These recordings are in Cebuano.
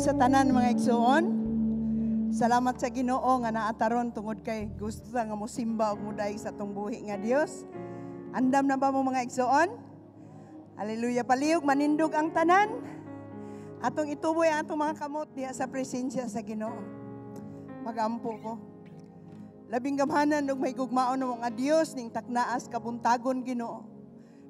Buntag sa tanan, mga igsuon. Salamat sa Ginoo nga naa ta ron tungod kay gusto ta nga mosimba ug modayeg sa atong buhi nga Dios. Andam na ba mo, mga igsuon? Hallelujah. Palihog manindog ang tanan. Atong ituboy ang atong mga kamot diha sa presensya sa Ginoo. Magampo ko. Labing gamhanan ug mahigugmaon namo nga Dios ning taknaas kabuntagon, Ginoo.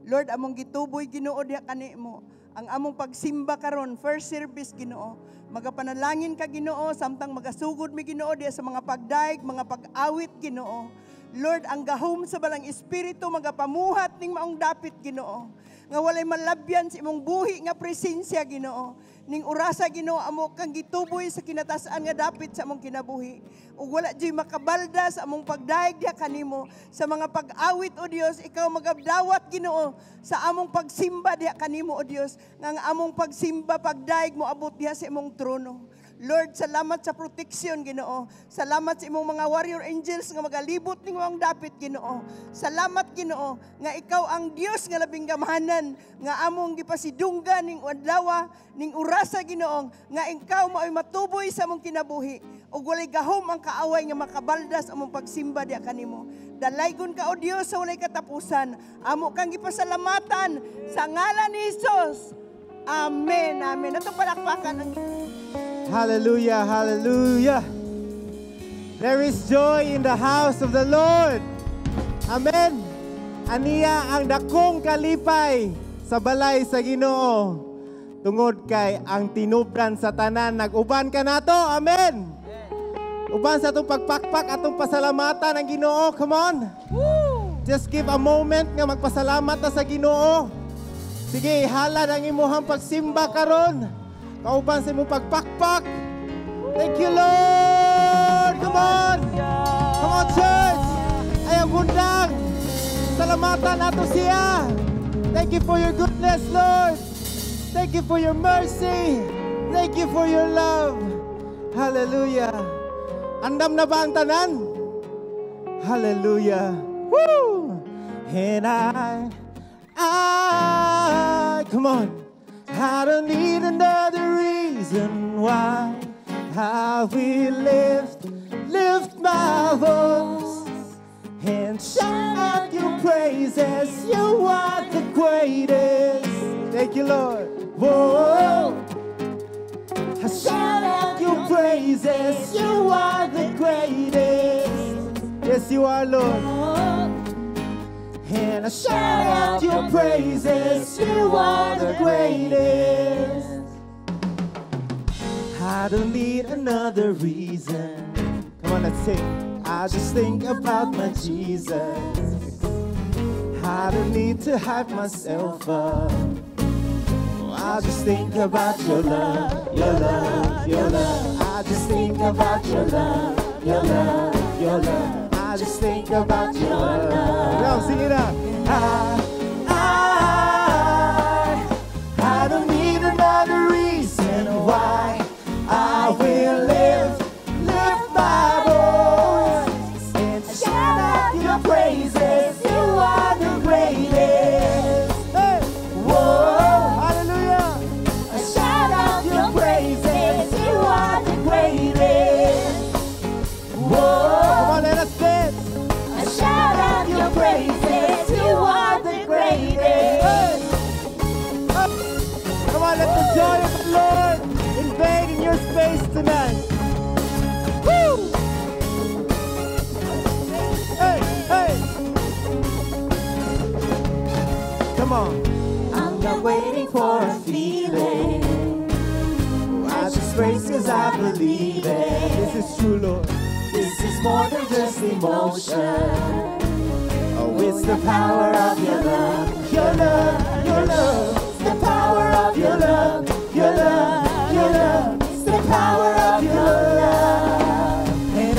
Lord, among gituboy, Ginoo, diha kanimo ang among pagsimba karon, first service, Ginoo. Magapanalangin ka, Ginoo, samtang magasugod mi, Ginoo, diha sa mga pagdayeg, mga pag-awit, Ginoo. Lord, ang gahom sa Balang Espiritu magapamuhat ning maong dapit, Ginoo. Nga walay malabyan sa imong buhi nga presensya, Ginoo. Ning orasa, Ginoo, amo kang gituboy sa kinatasan nga dapit sa among kinabuhi. Ug wala juy makabalda sa among pagdayeg diha kanimo sa mga pag-awit, o Dios. Ikaw magabdawat, Ginoo, sa among pagsimba diha kanimo, o Dios, nga ang among pagsimba, pagdayeg mo abot diha sa imong trono. Lord, salamat sa protection, Ginoo. Salamat sa imong mga warrior angels nga magalibot ning maong dapit, Ginoo. Salamat, Ginoo, nga ikaw ang Dios nga labing gamhanan nga among gipasidunggan ning adlaw, ning orasa, Ginoo, nga ikaw mao'y matuboy sa among kinabuhi. Ug walay gahom ang kaaway nga makabaldas among pagsimba diha kanimo. Dalaygon ka, O Dios, sa walay katapusan. Amo kang gipasalamatan sa ngalan ni Jesus. Amen. Amen. Atong palakpakan ang Hallelujah, hallelujah. There is joy in the house of the Lord. Amen. Aniya ang dakong kalipay sa balay sa Ginoo. Tungod kay ang tinubdan sa tanan nag-uban kanato. Amen. Uban sa atong pagpakpak, atong pasalamatan ang Ginoo. Come on. Just give a moment nga magpasalamat ta sa Ginoo. Sige, halad ang imuhang pagsimba karon. Kauban sa imong pagpakpak. Thank you, Lord. Come on. Come on, church. Ayaw gundang. Salamatan nato siya. Thank you for your goodness, Lord. Thank you for your mercy. Thank you for your love. Hallelujah. Andam na ba ang tanan? Hallelujah. Woo! And I, come on. I don't need another reason why I will lift my voice and shout out your praises. You are the greatest. Thank you, Lord. Whoa. I shout out your praises. You are the greatest. Yes, you are, Lord. And I shout out your praises. You are the greatest. I don't need another reason. Come on, let's sing. I just think about my Jesus. I don't need to hype myself up. I just think about your love, your love, your love. I just think about your love, your love, your love. I just think about your love. Now sing it out. I don't need another reason why I will lift my voice and shout out your praises. You are the greatest. Hey. Whoa, hallelujah. I shout out your praises. You are the greatest. Whoa. Come on, let us dance. I shout out your praises. You are the greatest. Hey. Come on, let the joy of the Lord invade in your space tonight. Woo! Hey, hey. Come on. I'm not waiting for a feeling. I just praise 'cause I believe it. This is true, Lord. This is more than just emotion. Oh, it's the power of your love, your love, your love. It's the power of your love, your love, your love. It's the power of your love. And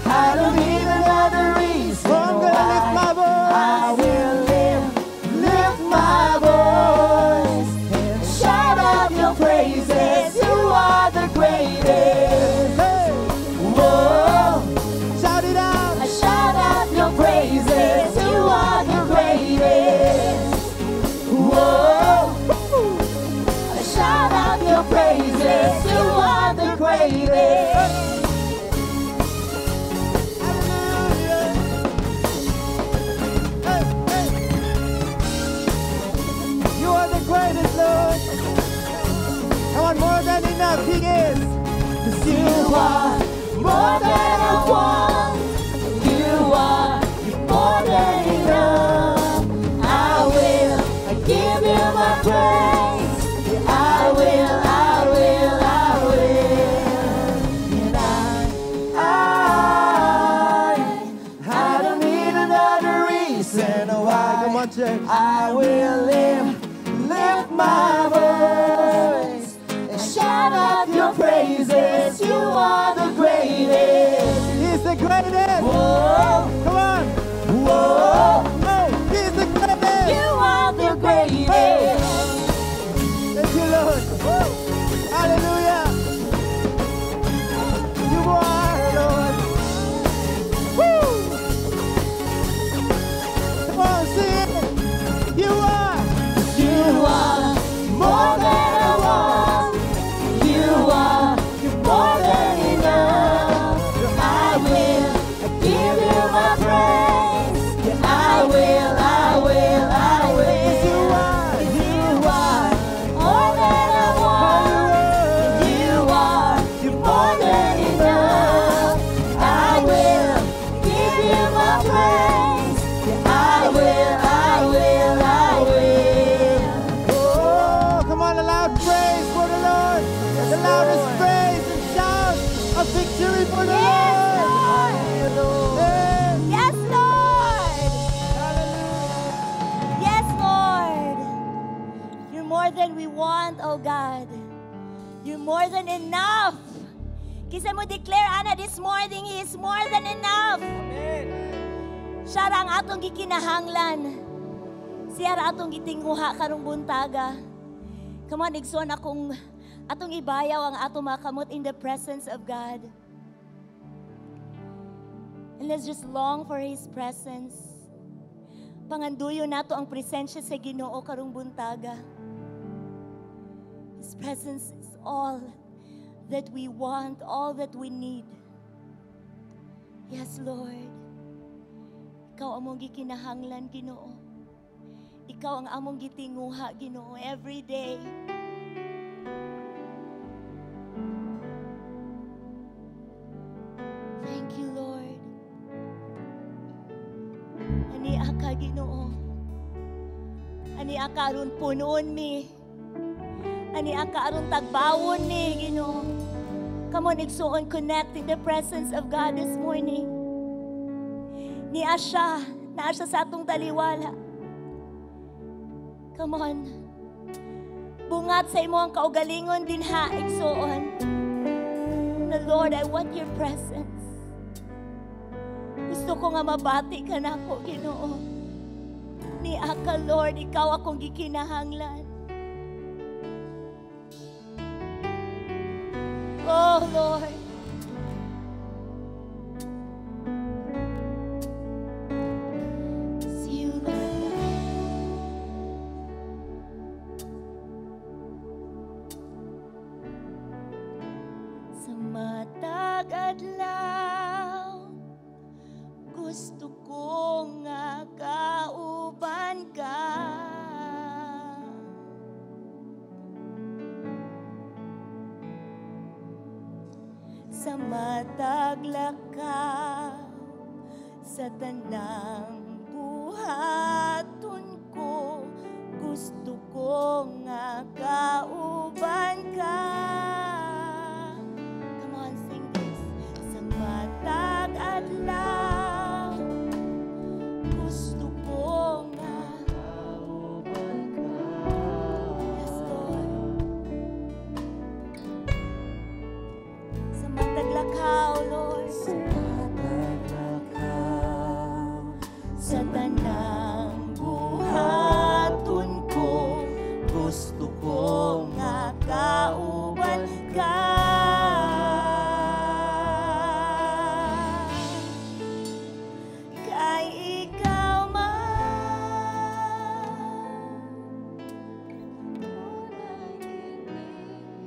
I don't need another reason. I'm gonna lift my voice. I will lift my voice and shout out your praises. You are the greatest. Hey, Whoa. shout it out. I shout out your praises. You are the enough. He is. 'Cause you are more than I want. You are, you're more than enough. I will, I give you my praise. Yeah, I will, I will, I will. And I don't need another reason why. Come on, church. I will lift my voice and shout out your praises. You are the greatest. He's the greatest. Whoa, Come on. whoa, Oh, he's the greatest. you are the greatest. Thank you, Lord. Hallelujah. You are, Lord. Woo. Come on, sing it. You are. You are more than I want. You are, you're more than enough. I will give you my praise. Yeah, I will, I will, I will. You are. You are more than I want. You are, you're more than enough. I will give you my praise. Yeah, I will, I will, I will. Oh, come on, a loud praise for the Lord. The loudest praise and shout of victory for the Yes, Lord. Lord. Yes. Yes, Lord. Yes, Lord. You're more than we want, oh God. You're more than enough. Kinsa mo declare ana this morning, He is more than enough. Siya ra ang atong gikinahanglan. Siya ra atong gitinguha karong buntaga. Come on, igsoon akong atong ibayaw ang atong mga kamot in the presence of God. And let's just long for His presence. Panganduyo nato ang presensya sa Ginoo karong buntaga. His presence is all that we want, all that we need. Yes, Lord. Ikaw among gikinahanglan, Ginoo. Ikaw ang among gitinguha, Ginoo, every day. Thank you, Lord. Ani ka, Ginoo. Ani ka aron punoon mi. Ani ka aron tagbawon mi, Ginoo. Come on, igsoon, connect in the presence of God this morning. Niya siya, naa siya sa atong taliwala. Come on. Bungat sa imo ang kaugalingon dinha, igsoon. Na Lord, I want your presence. Gusto ko nga mabati ka nako, Ginoo. Niya ka, Lord, ikaw akong gikinahanglan. Oh, Lord. See you, Lord. Sa matag adlaw, gusto ko nga kauban ka. Sa matag lakaw, sa tanang buhaton ko, gusto ko nga kauban ka. Come on, sing this. Sa matag adlaw, gusto ko nga kauban ka. Yes, Lord. Sa matag lakaw, Lord. Sa matag lakaw, sa tanang buhaton ko, gusto ko nga kauban ka. Kay ikaw man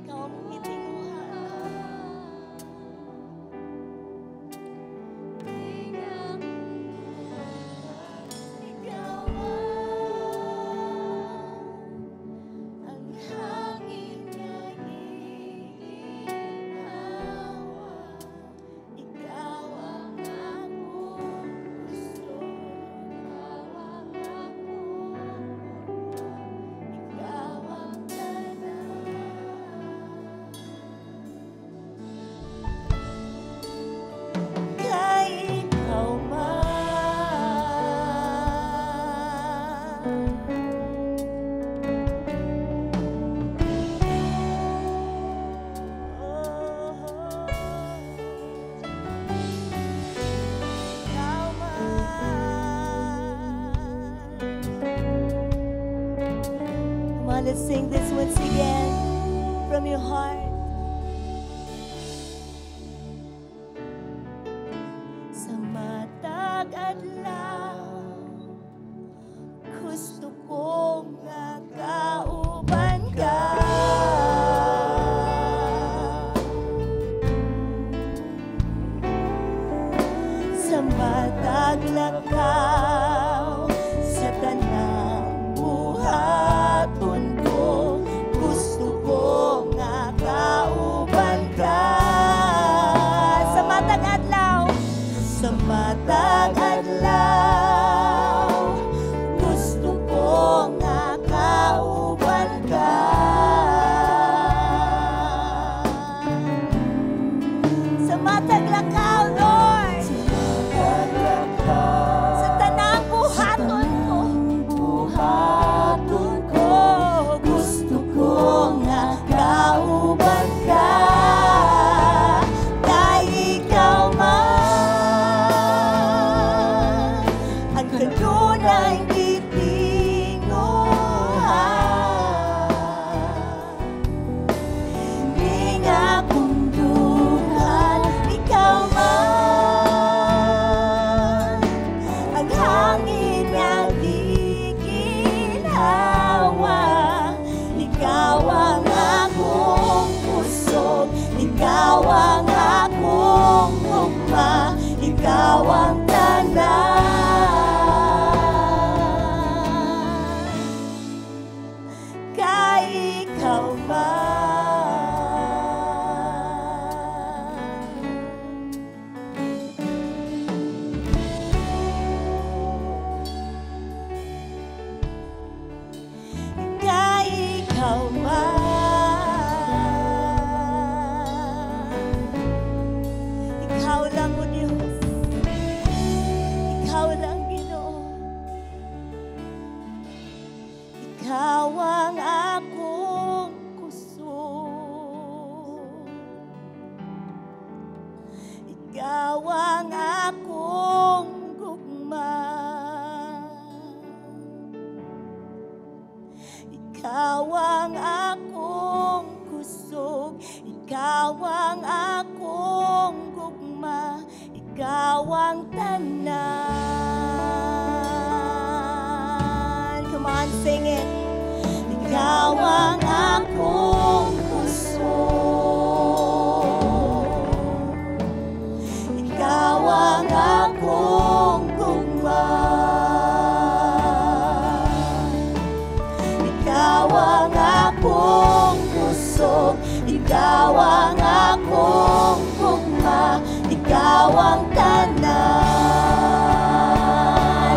ikaw ang gitinguha. Ikaw On, let's sing this once again from your heart. Sa matag adlaw, gusto kong nakauban ka. Sa matag lakaw, sa tanang buhaton ko, gusto kong nakauban ka. Sa matag adlaw, sa matag adlaw, gusto kong nakauban ka. Sa matag lakaw, Lord, sa tanang buhaton ko, buhaton ko, gusto kong nakauban ka. Kay ikaw man ang kanunay gitinguha. Ning akong dughan, ikaw man ang hangin nga giginhawa. Ikaw ang akong kusog, ikaw ang akong gugma, ikaw ang tanan. Kay ikaw man. Kay ikaw man. Ikaw lang, O Diyos. Ikaw lang, Ginoo. Ikaw ang akong kusog. Ikaw ang akong gugma. Ikaw ang akong kusog. Ikaw ang akong gugma. Ikaw ang tanan. Come on, sing it. Ikaw ang akong kusog. Ikaw ang akong gugma. Ikaw ang akong kusog. Ikaw ang akong gugma. Ikaw ang tanan.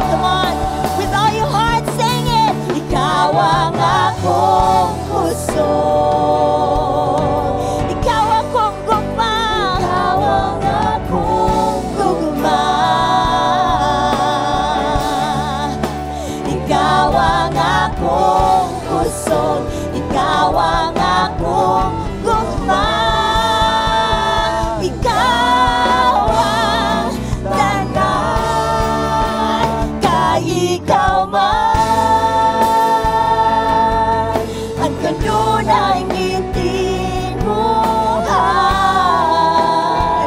Come on, with all your heart, sing it. Ikaw ang akong kusog. Ikaw akong gugma. Ikaw ang akong gugma. Ikaw ang akong kusog. Ikaw ang akong gugma. Ikaw ang tanan. Kay ikaw man ang kanunay gitinguha.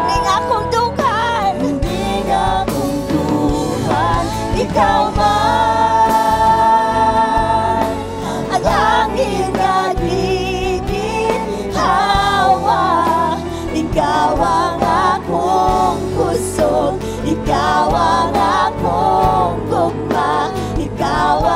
Ning akong dughan, ning akong dughan, ikaw man ang hangin nga giginhawa. Ikaw ang akong kusog, ikaw ang akong gugma, ikaw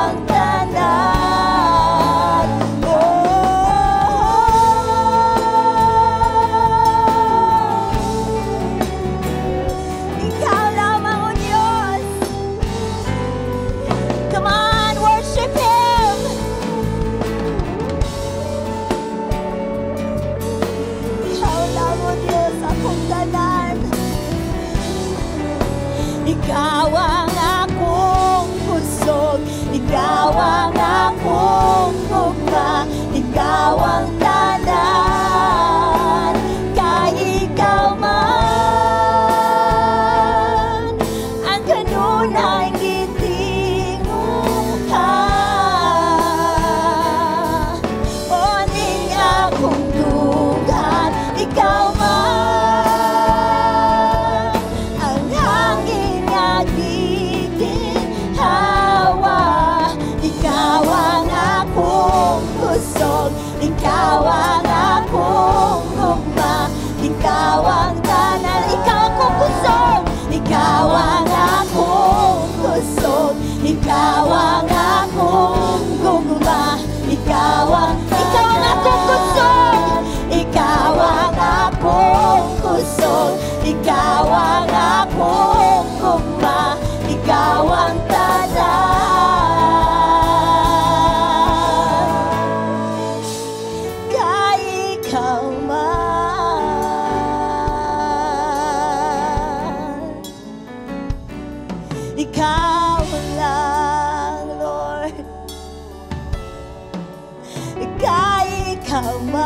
Come on.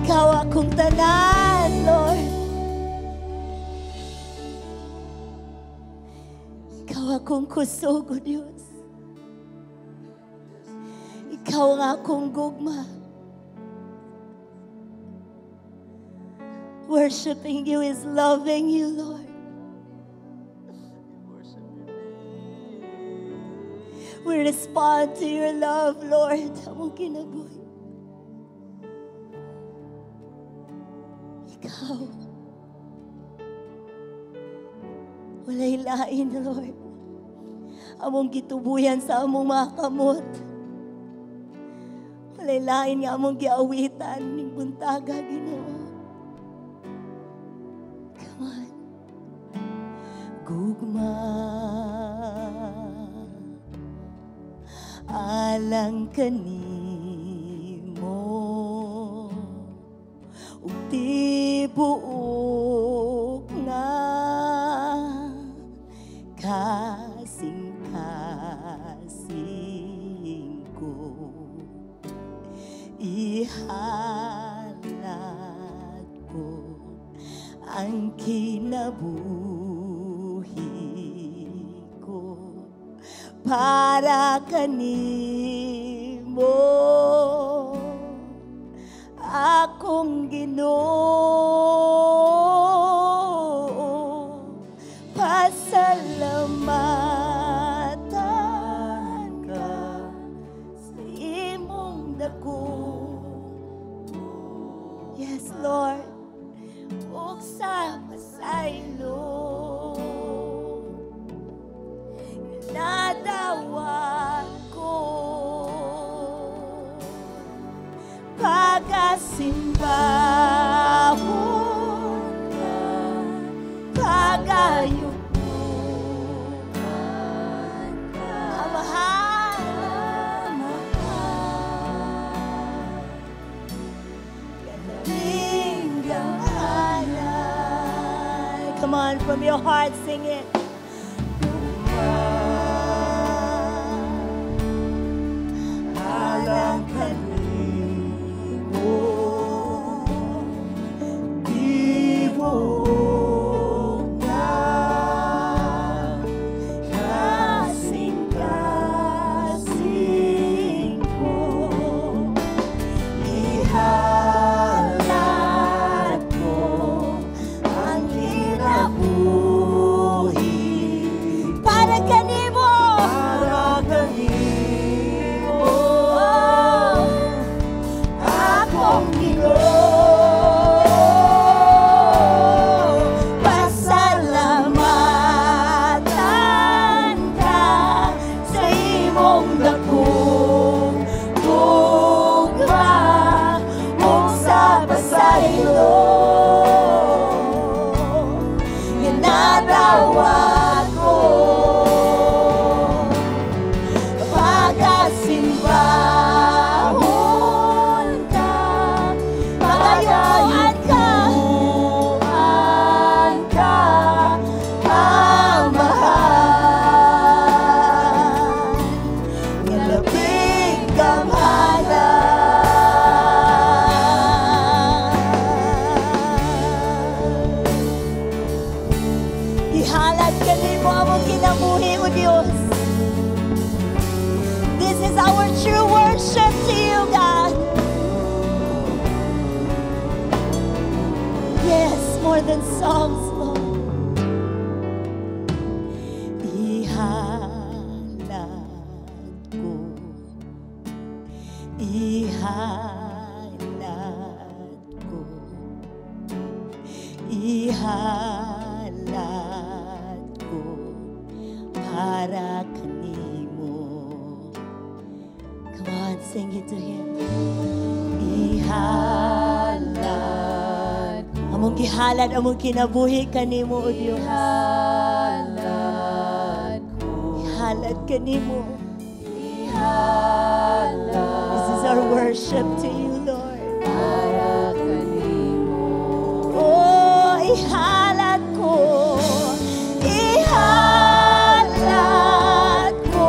Ikaw akong tanan, Lord. Ikaw akong kusog, O Diyos. Ikaw ang akong gugma. Worshipping you is loving you, Lord. We respond to your love, Lord. Among kinabuhi. Ikaw. Walay lain, Lord. Among gitubuyan sa among mga kamot. Walay lain nga among giawitan ning buntaga, Ginoo. Come on. Gugma alang kanimo ug tibuok nga kasing-kasing ko ihalad ko ang kinabuhi ko para kanimo, akong Ginoo. Pasalamatan ka sa imong dako. Yes, Lord, ug sa pasaylo nadawat ko. Pagasimbahon ka, pagayupuan ka, Amahan, Amahan, galing gamhanan. Come on, from your heart, sing it. Alang kanimo, tibuok nga kasing-kasing ko, ihalad ko ang kinabuhi para kanimo, para kanimo, akong Ginoo. Pasalamatan ka sa imong dakong gugma ug sa pasaylo nga nadawat ko. Pagasimbahon ka, pagayuan ka, Pagayuan ka, Amahan, nga labing gamhanan. Gihalad kanimo among kinabuhi, O Dios. This is our true worship to you, God. Yes, more than songs, Lord. Ihalad ko, ihalad ko, ihalad ko para kanimo. Come on, sing it to him. Ihalad among gihalad among kinabuhi kanimo, O Dios. Ihalad kanimo. This is our worship to you, Lord. Oh, ihalad ko, ihalad ko.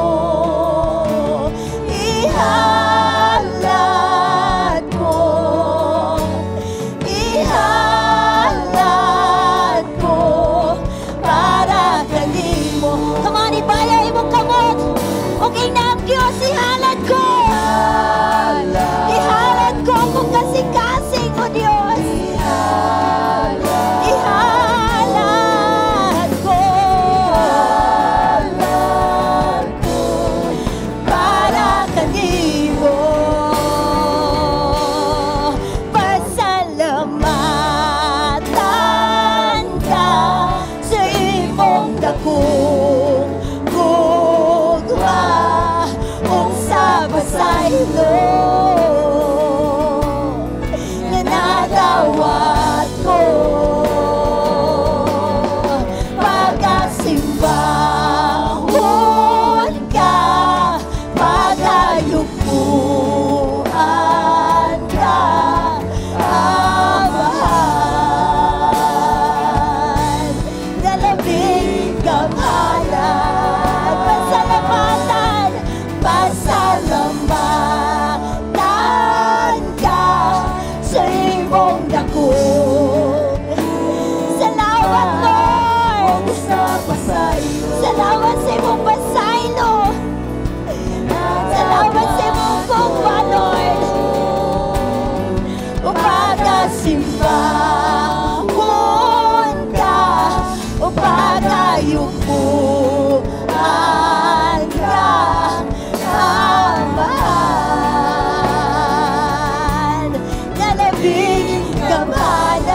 Labing gamhanan. Pasalamatan, pasalamatan ka sa imong dakong. Salamat, Lord. Salamat sa imong pasaylo. Salamat sa imong gugma, Lord. Upagasimbahon ka, upagayupuan ka, Amahan, nga labing gamhanan.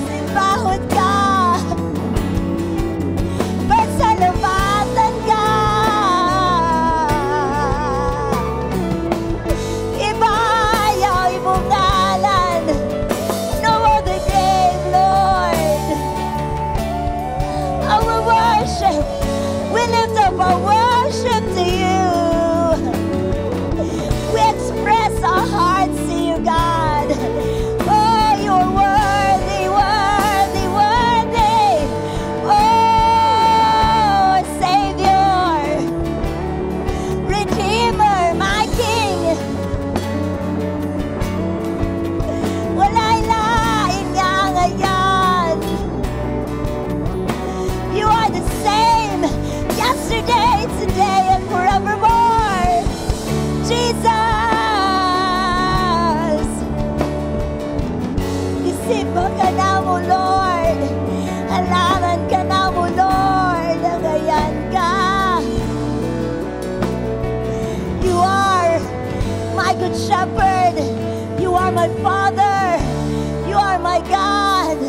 Simbahon ka, pasalamatan ka. Ibayaw imong ngalan. No other name, Lord. Our worship, we lift up our worship to you. We express our hearts to you, God. Oh, you're worthy, worthy, worthy. Oh, Savior, Redeemer, my King. Walay lain nga ngayan. You are the same yesterday, today, and forevermore. Jesus. Isimba ka namo, Lord. Halaran ka namo, Lord. Angayan ka. You are my good shepherd. You are my Father. You are my God.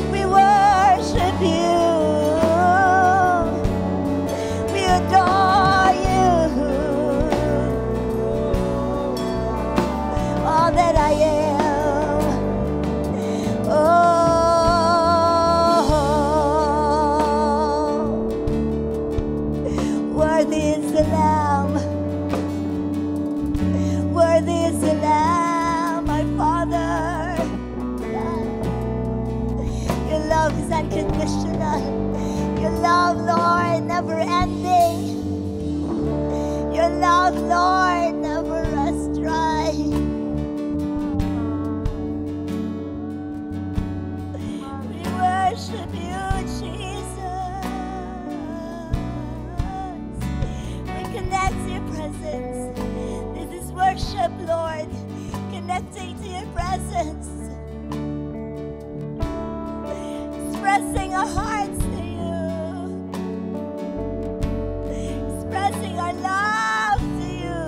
We worship you. We adore you. All that I am. Oh, worthy is the Lamb. Worthy is the Lamb, my Father. Your love is unconditional. Your love, Lord, never ending. Your love, Lord, never runs dry. We worship you, Jesus. We connect to your presence. This is worship, Lord. Connecting to your presence. Expressing our hearts to you. Expressing our love to you.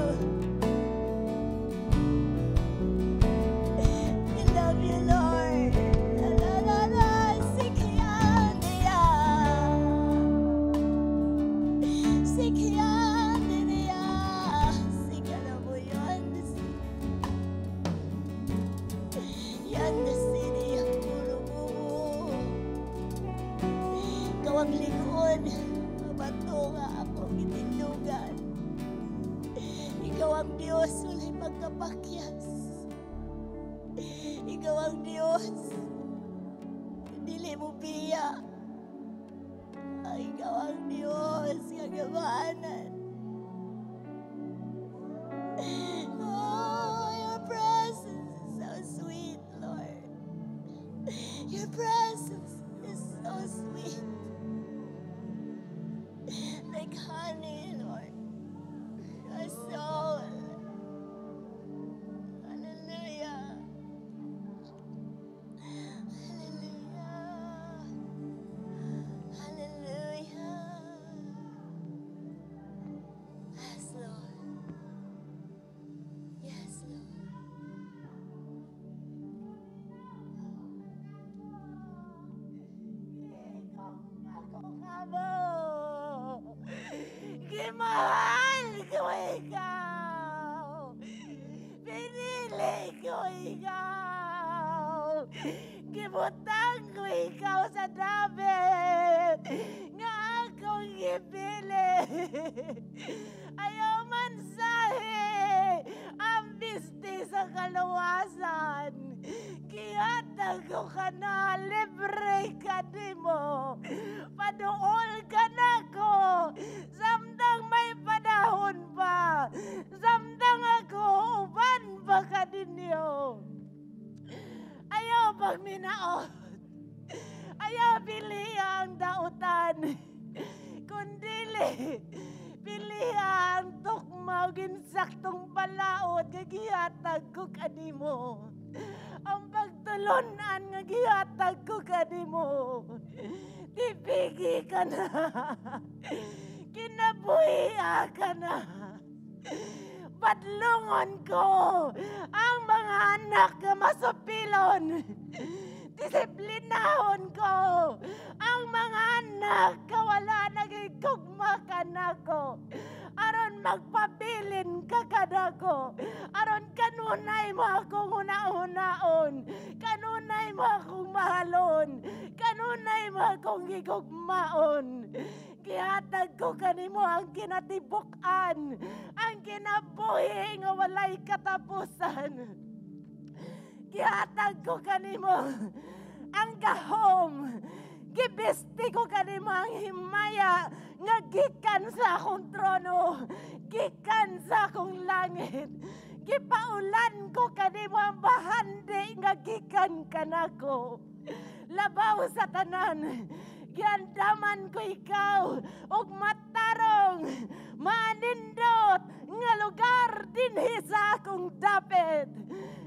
We love you, Lord. La, la, la, sikiandia. Sikiandia. Sikalaboyondes. Yandesiri yakurububu. Ikaw ang likod, mabato nga akong gitindugan. Ikaw ang Diyos, walay pagkapakyas. Ikaw ang Diyos, dili mo biya. Ay, ikaw ang Diyos, kagamanan. Oh, your presence is so sweet, Lord. Your presence is so sweet. Like honey, Lord. Your soul. Hallelujah. Hallelujah. Hallelujah. Yes, Lord. Yes, Lord. Ako Gimahal ko ikaw. Pinili ko ikaw. Gibutang ko ikaw sa dagat nga akong gipili. Ayaw man ka na, libre ka nimo. Paduol ka nako, samtang may panahon pa, samtang ako uban pa ka ninyo. Ayaw pagminaot. Ayaw pili ang dautan. Kundili, pili ang tukma ug insaktong balaod nga gihatag ko kanimo. Ang pagtulunan nga gihatag ko kanimo. Tipigi ka na. Kinabuhi ka na. Badlungon ko ang mga anak nga masupilon. Disiplinahon ko ang mga anak nga wala nagigugma kanako. Aron magpabilin ka kanako. Aron kanunay mo akong huna-hunaon. Kanunay mo akong mahalon. Kanunay mo akong gigugmaon. Gihatag ko kanimo ang kinatibuk-an, ang kinabuhi nga walay katapusan. Gihatag ko kanimo ang gahom. Gibisti ko kanimo ang himaya nga gikan sa akong trono, gikan sa akong langit. Gipaulan ko kanimo ang bahandi nga gikan kanako. Labaw sa tanan, giandaman ko ikaw og matarong, manindot nga lugar dinhi sa akong dapit.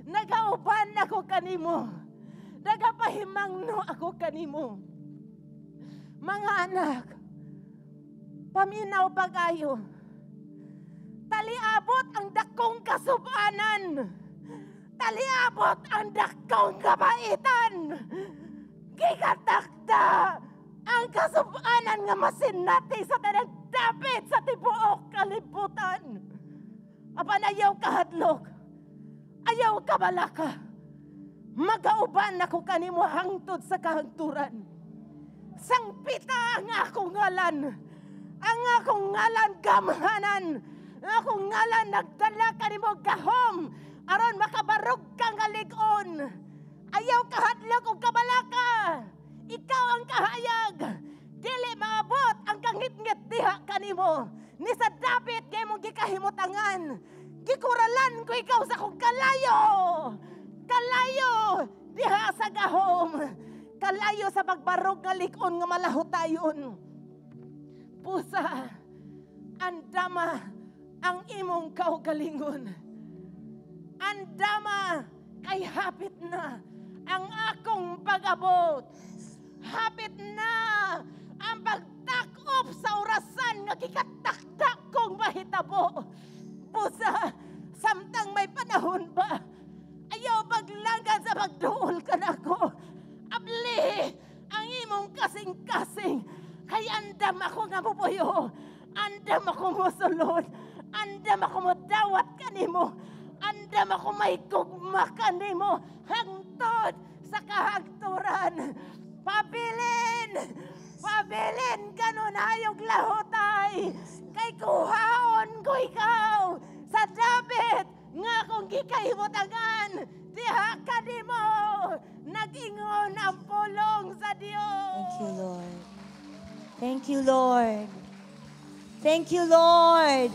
Nagauban ako kanimo. Nagapahimangno ako kanimo. Mga anak, paminaw pag-ayo. Taliabot ang dakong kasubanan. Taliabot ang dakong kabaitan. Gigatakda ang kasubanan nga masinati sa tanang dapit sa tibuok kalibutan. Apan ayaw kahadlok, ayaw kabalaka. Magauban ako kanimo hangtod sa kahangturan. Sangpita ang akong ngalan. Ang akong ngalan gamhanan. Ang akong ngalan nagdala kanimo gahom aron makabarog ka nga lig-on. Ayaw kahadlok og kabalaka. Ikaw ang kahayag. Dili maabot ang kangitngit diha kanimo. Ni sa dapit kay mong gikahimutangan. Gikuralan ko ikaw sa akong kalayo. Kalayo diha sa gahom. Kalayo sa pagbarog nga lig-on nga malahutayon. Pusa, andama ang imong kaugalingon. Andama kay hapit na ang akong pag-abot. Hapit na ang pagtakop sa orasan nga gikatakda kong mahitabo. Pusa, samtang may panahon ba, ayaw paglangan sa pagduol ka nako. Abli ang imong kasing-kasing. Kay andam ako nga mupuyo. Andam ako mosulod. Andam ako modawat kanimo. Andam ako may gugma kanimo. Hangtod sa kahangturan. Pabilin! Pabilin kanunayog lahutay. Kay kuhaon ko ikaw sa dapit nga akong gikahimutangan. Diha kanimo nag-ingon ang pulong sa Dios. Thank you, Lord. Thank you, Lord. Thank you, Lord.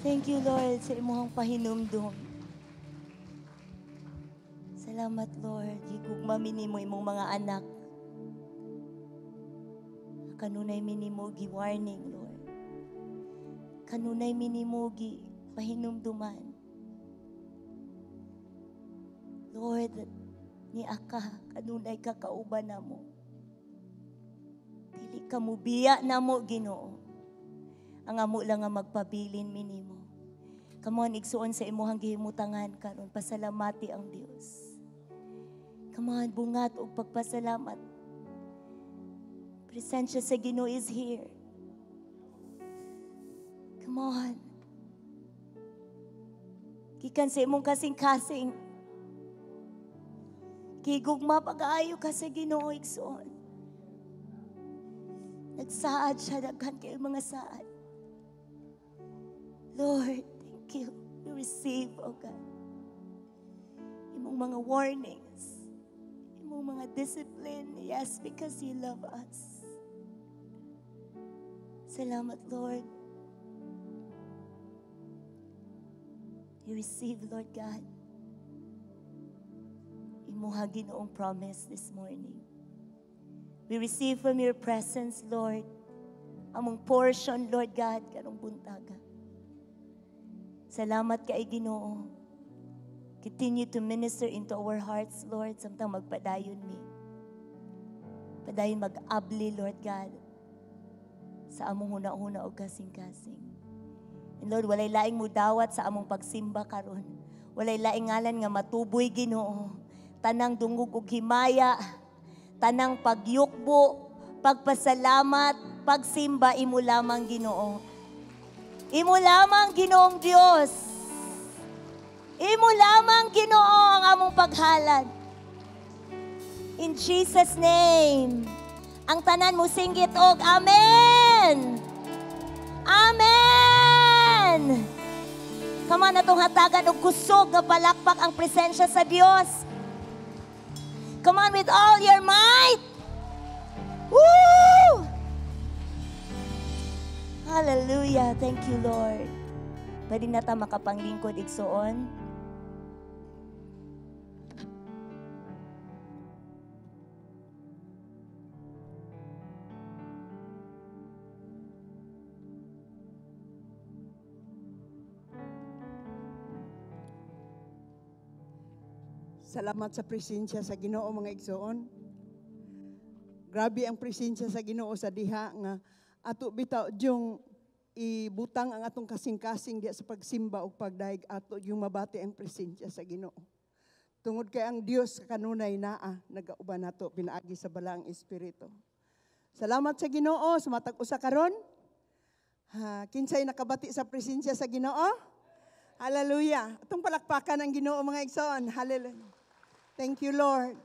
Thank you, Lord, sa imong pahinumdum. Salamat, Lord. Gigugma mi nimo imong mga anak. Kanunay mi nimo gi-warning, Lord. Kanunay mi nimo gi pahinumduman. Lord, ni aka kanunay ka kauban namo. Dili ka mubiya namo, Ginoo. Ang amo lang nga magpabilin mi nimo. Come on, igsuon sa imuhang gihimutangan karon, pasalamati ang Dios. Come on, bungat og pagpasalamat. Presensya sa Ginoo is here. Come on. Gikan sa imong kasing-kasing. Gigugma pag-aayo ka sa Ginoo, igsuon. Nagsaad siya, daghan kayo mga saad. Lord, thank you. We receive, oh God, imong mga warnings. Among mga discipline, yes, because you love us. Salamat, Lord. You receive, Lord God, imuha Ginoong promise this morning. We receive from your presence, Lord, among portion, Lord God, karong buntaga. Salamat kay Ginoo. Continue to minister into our hearts, Lord, samtang magpadayon mi. Padayon mag-abli, Lord God, sa among huna-huna o kasing-kasing. And Lord, walay laing mudawat sa among pagsimba karon. Walay laing ngalan nga matuboy, Ginoo. Tanang dungog og himaya, tanang pagyukbo, pagpasalamat, pagsimba, imo lamang, Ginoo. Imo lamang, Ginoong Dios. Imo lamang, Ginoo, ang among paghalad. In Jesus' name. Ang tanan mo singgit og Amen. Amen. Come on, atong hatagan og kusog nga palakpak ang presensya sa Dios. Come on with all your might. Woo! Hallelujah. Thank you, Lord. Pwede na ta makapanglingkod igsoon. Salamat sa presensya sa Ginoo, mga igsoon. Grabe ang presensya sa Ginoo sa diha nga ato bitaw yung ibutang ang atong kasing-kasing diha sa pagsimba o pagdayeg, ato yung mabati ang presensya sa Ginoo. Tungod kay ang Dios kanunay naa nagauban nato pinaagi sa Balaang Espiritu. Salamat sa Ginoo sa matag usa karon. Ha, kinsay nakabati sa presensya sa Ginoo? Hallelujah. Atong palakpakan ang Ginoo, mga igsoon. Hallelujah. Thank you, Lord.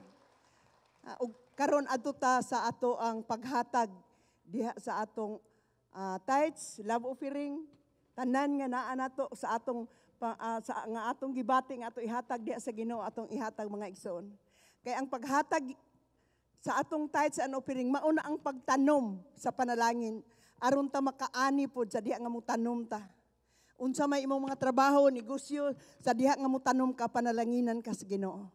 Ug karon adto ta sa ato ang paghatag diha sa atong tithes, love offering, tanan nga naa nato sa atong sa nga atong gibati nga ato ihatag diha sa Ginoo, atong ihatag, mga igsoon. Kay ang paghatag sa atong tithes and offering mauna ang pagtanom sa panalangin aron ta makaani pod sa diha nga motanom ta. Unsa may imong mga trabaho, negosyo, sa diha nga motanom ka, panalanginan ka sa Ginoo.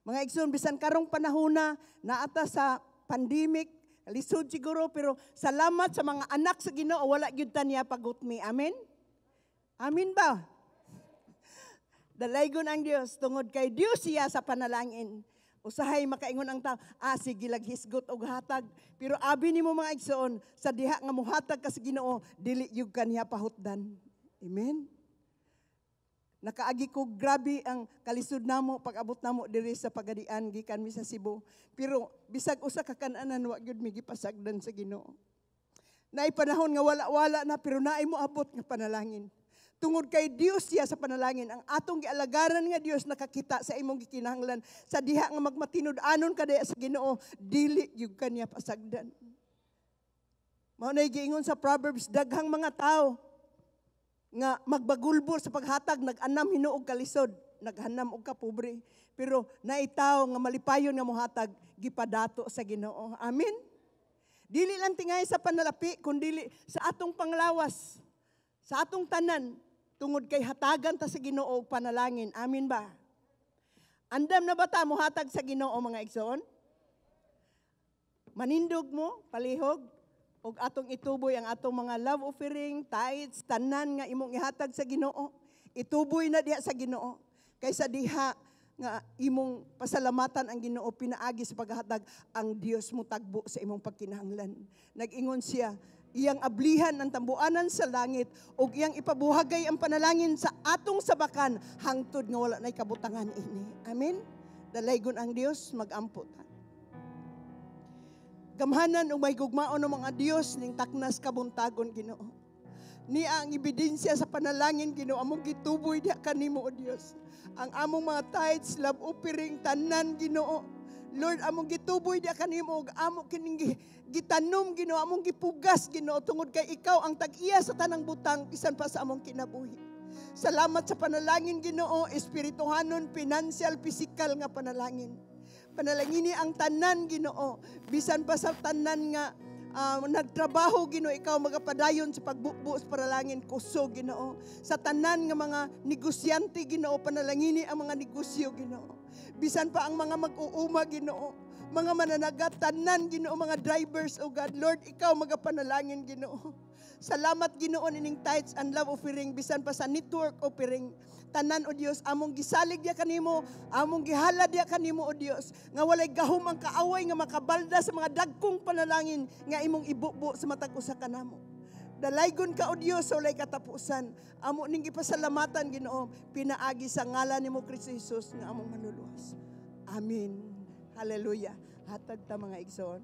Mga igsoon, bisan karong panahona naata sa pandemic, lisod siguro, pero salamat sa mga anak sa Ginoo, wala gyud ta niya pagutmi. Amen? Amen ba? Dalaygon ang Dios tungod kay Dios siya sa panalangin. Usahay makaingon ang tao, sige lag hisgot og hatag. Pero abi nimo, mga igsoon, sa diha nga muhatag ka sa Ginoo, dili gyud ka niya pahutdan. Amen? Nakaagi ko grabe ang kalisod namo pag-abot namo diri sa Pagadian gikan mi sa Cebu. Pero bisag usa ka kan-anan wa gyud mi gipasagdan sa Ginoo. Naay panahon nga wala-wala na, pero naay moabot nga panalangin. Tungod kay Dios siya sa panalangin, ang atong gialagaran nga Dios nakakita sa imong gikinahanglan. Sa diha nga magmatinud-anon ka diha sa Ginoo, dili gyud ka niya pasagdan. Mao nay giingon sa Proverbs, daghang mga tao nga magbagulbol sa paghatag, nag-anam hinuog kalisod, naghanam og kapobre. Pero naitaw nga malipayon nga mohatag, gipadato sa Ginoo. Amen? Dili lang tingay sa panalapi, kundili sa atong panglawas, sa atong tanan, tungod kay hatagan ta sa Ginoo og panalangin. Amen ba? Andam na ba ta mohatag sa Ginoo, mga igsoon? Manindog mo, palihog, og atong ituboy ang atong mga love offering, tithes, tanan nga imong ihatag sa Ginoo. Ituboy na diha sa Ginoo. Kaysa diha nga imong pasalamatan ang Ginoo pinaagi sa paghatag, ang Dios mo tagbo sa imong pagkinahanglan. Nag-ingon siya, iyang ablihan ang tambuanan sa langit ug iyang ipabuhagay ang panalangin sa atong sabakan hangtod nga wala nay kabutangan ini. Amen. Dalaygon ang Dios, magampo ta. Gamhanan ug may gugmaon ng mga Dios ning taknas kabuntagon, Ginoo. Niya ang ebidensya sa panalangin, Ginoo, among gituboy diha kanimo, o Dios. Ang among mga tithes, love offering, tanan, Ginoo. Lord, among gituboy diha kanimo ug amo kining gitanom, Ginoo, among gipugas, Ginoo, tungod kay ikaw ang tag-iya sa tanang butang bisan pa sa among kinabuhi. Salamat sa panalangin, Ginoo, espirituhanon, financial, physical nga panalangin. Panalangini ang tanan, Ginoo. Bisan pa sa tanan nga nagtrabaho, Ginoo, ikaw magapadayon sa pagbubo sa paralangin kusog, Ginoo. Sa tanan nga mga negosyante, Ginoo, panalangini ang mga negosyo, Ginoo. Bisan pa ang mga mag-uuma, Ginoo, mga mananagat, tanan, Ginoo, mga drivers, O God, Lord, ikaw magapanalangin, Ginoo. Salamat, Ginoo, ining tithes and love offering, bisan pa sa network offering. Tanan, O Dios, among gisalig diya kanimo, among gihala diya kanimo, O Dios, nga walay gahom ang kaaway nga makabalda sa mga dagkong panalangin nga imong ibubo sa matag usa kanamo. Dalaygon ka, O Dios, sa walay katapusan. Amo ning gipasalamatan, Ginoo, pinaagi sa ngalan nimo Kristo Jesus nga among manluluwas. Amen. Hallelujah. Hatag ta, mga igsoon.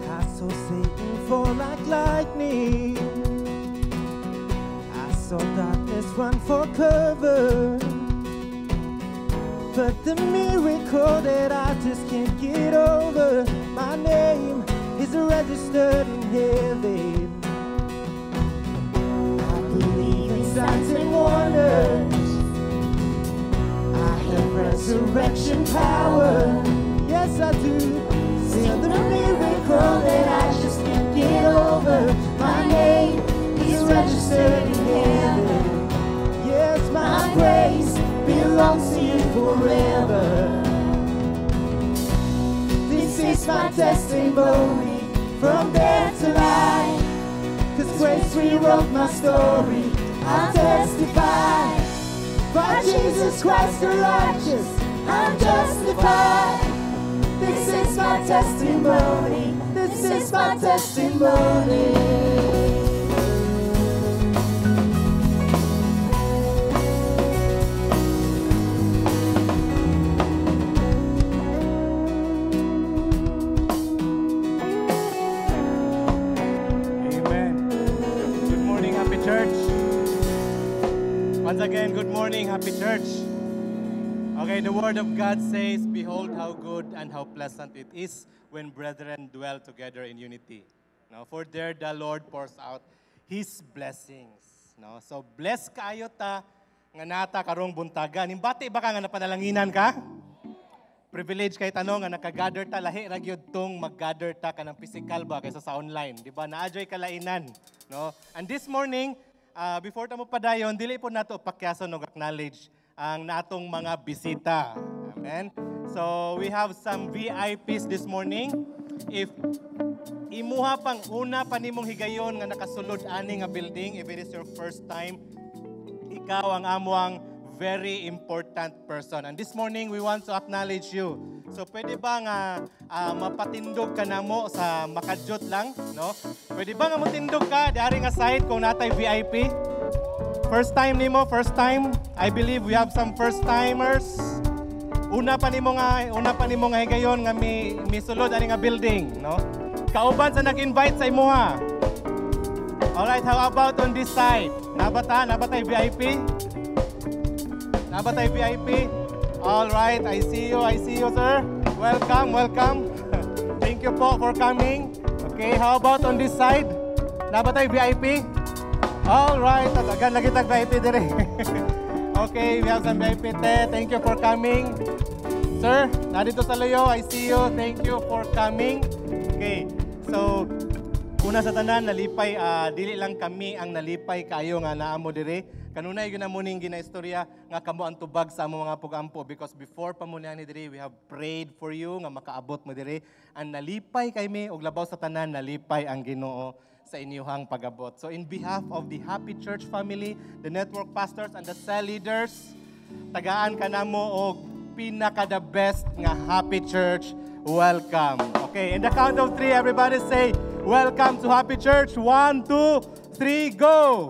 I saw Satan fall like lightning. I saw darkness run for cover. But the miracle that I just can't get over, my name is registered in heaven. I believe in signs and wonders. I have resurrection power. Yes, I do. See the miracle that I just can't get over. My name is registered in heaven. Yes, my praise belongs to you forever. This is my testimony, from death to life. 'Cause grace rewrote my story. I testify by Jesus Christ the righteous, I'm justified. This is my testimony. This is my testimony. Amen. Good morning, Happy Church. Once again, good morning, Happy Church. Okay, the Word of God says, "Behold how good and how pleasant it is when brethren dwell together in unity." No, for there the Lord pours out His blessings. No, so bless kaayo ta nga nata karong buntaga. Nimbati ba ka nga napanalanginan ka? Privilege kay tanong nga nakagather ta, lahi ra gyud tong mag-gather ta kanang physical ba kaysa sa online, di ba? Naa joy kalainan, no? And this morning, before ta mo padayon, dili po nato pakyason og acknowledge ang natong mga bisita. Amen. So we have some VIPs this morning. If imuha pang una pa nimong higayon nga nakasulod ani nga building, if it is your first time, ikaw ang amuang very important person. And this morning, we want to acknowledge you. So pwede ba nga mapatindog ka namo sa makadjot lang, no? Pwede ba nga motindog ka dari nga side kung natay VIP? First time nimo, first time. I believe we have some first timers. Una pa nimo nga higayon nga mi misulod ani nga building, no? Kauban sa nag-invite sa imuha. Alright, how about on this side? Nabata, nabatay VIP? Nabatay VIP? All right, I see you, sir. Welcome, welcome. Thank you po for coming. Okay, how about on this side? Nabatay VIP? All right, again lagi tag VIP dire. Okay, we have some VIP te. Thank you for coming. Sir, narito sa layo, I see you. Thank you for coming. Okay, so una sa tanan, nalipay, dili lang kami ang nalipay kaayo nga naa mo dire. Kanunay gyud na mo ning ginaistorya nga kamo ang tubag sa among mga pugampo, because before pa mo niani dire, we have prayed for you nga makaabot mo dire. And nalipay kami og labaw sa tanan, nalipay ang Ginoo sa inyuhang pagabot. So in behalf of the Happy Church family, the network pastors and the cell leaders, tagaan ka namo og pinaka the best nga Happy Church welcome. Okay, in the count of 3, everybody say, "Welcome to Happy Church." 1, 2, 3, go!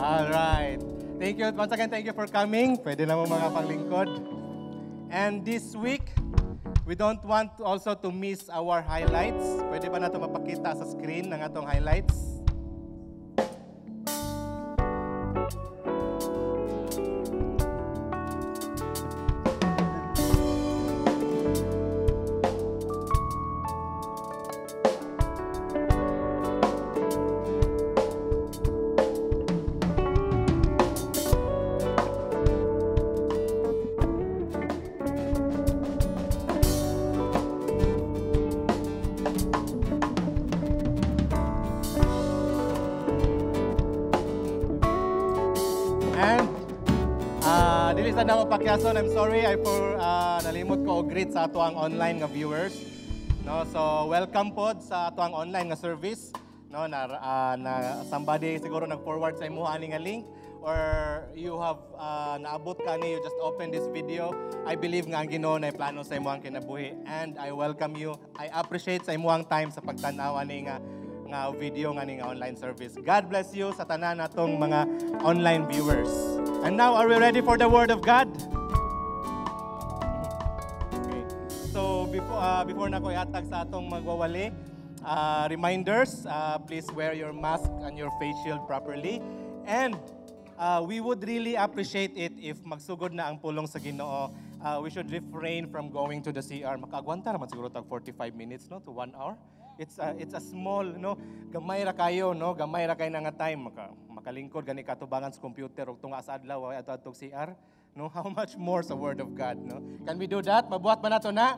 All right. Thank you. Once again, thank you for coming. Pwede na mo mga panglingkod. And this week, we don't want to also to miss our highlights. Pwede ba nato mapakita sa screen ng atong highlights? And dili sa nako pakyason, I'm sorry, I for nalimot ko og greet sa atoang online nga viewers. No, so welcome pod sa atoang online nga service. No, na somebody siguro nag-forward sa imuha ani nga link or you have naabot ka ni, you just open this video. I believe nga ang Ginoo na plano sa imuhang kinabuhi and I welcome you. I appreciate sa imuhang time sa pagtan-aw ani nga video nga ni nga online service. God bless you sa tanan natong mga online viewers. And now, are we ready for the word of God? Okay. So before na ko ihatag sa atong magwawali, reminders, please wear your mask and your face shield properly. And we would really appreciate it if magsugod na ang pulong sa Ginoo. We should refrain from going to the CR. Makaagwanta naman siguro tag 45 minutes, no, to 1 hour. It's a small, no, gamay ra kayo, no, gamay ra kayo na nga time makalingkod gani katubangan sa computer ug tunga sa adlaw way adto CR, no? How much more sa word of God, no? Can we do that? Mabuhat ba nato na?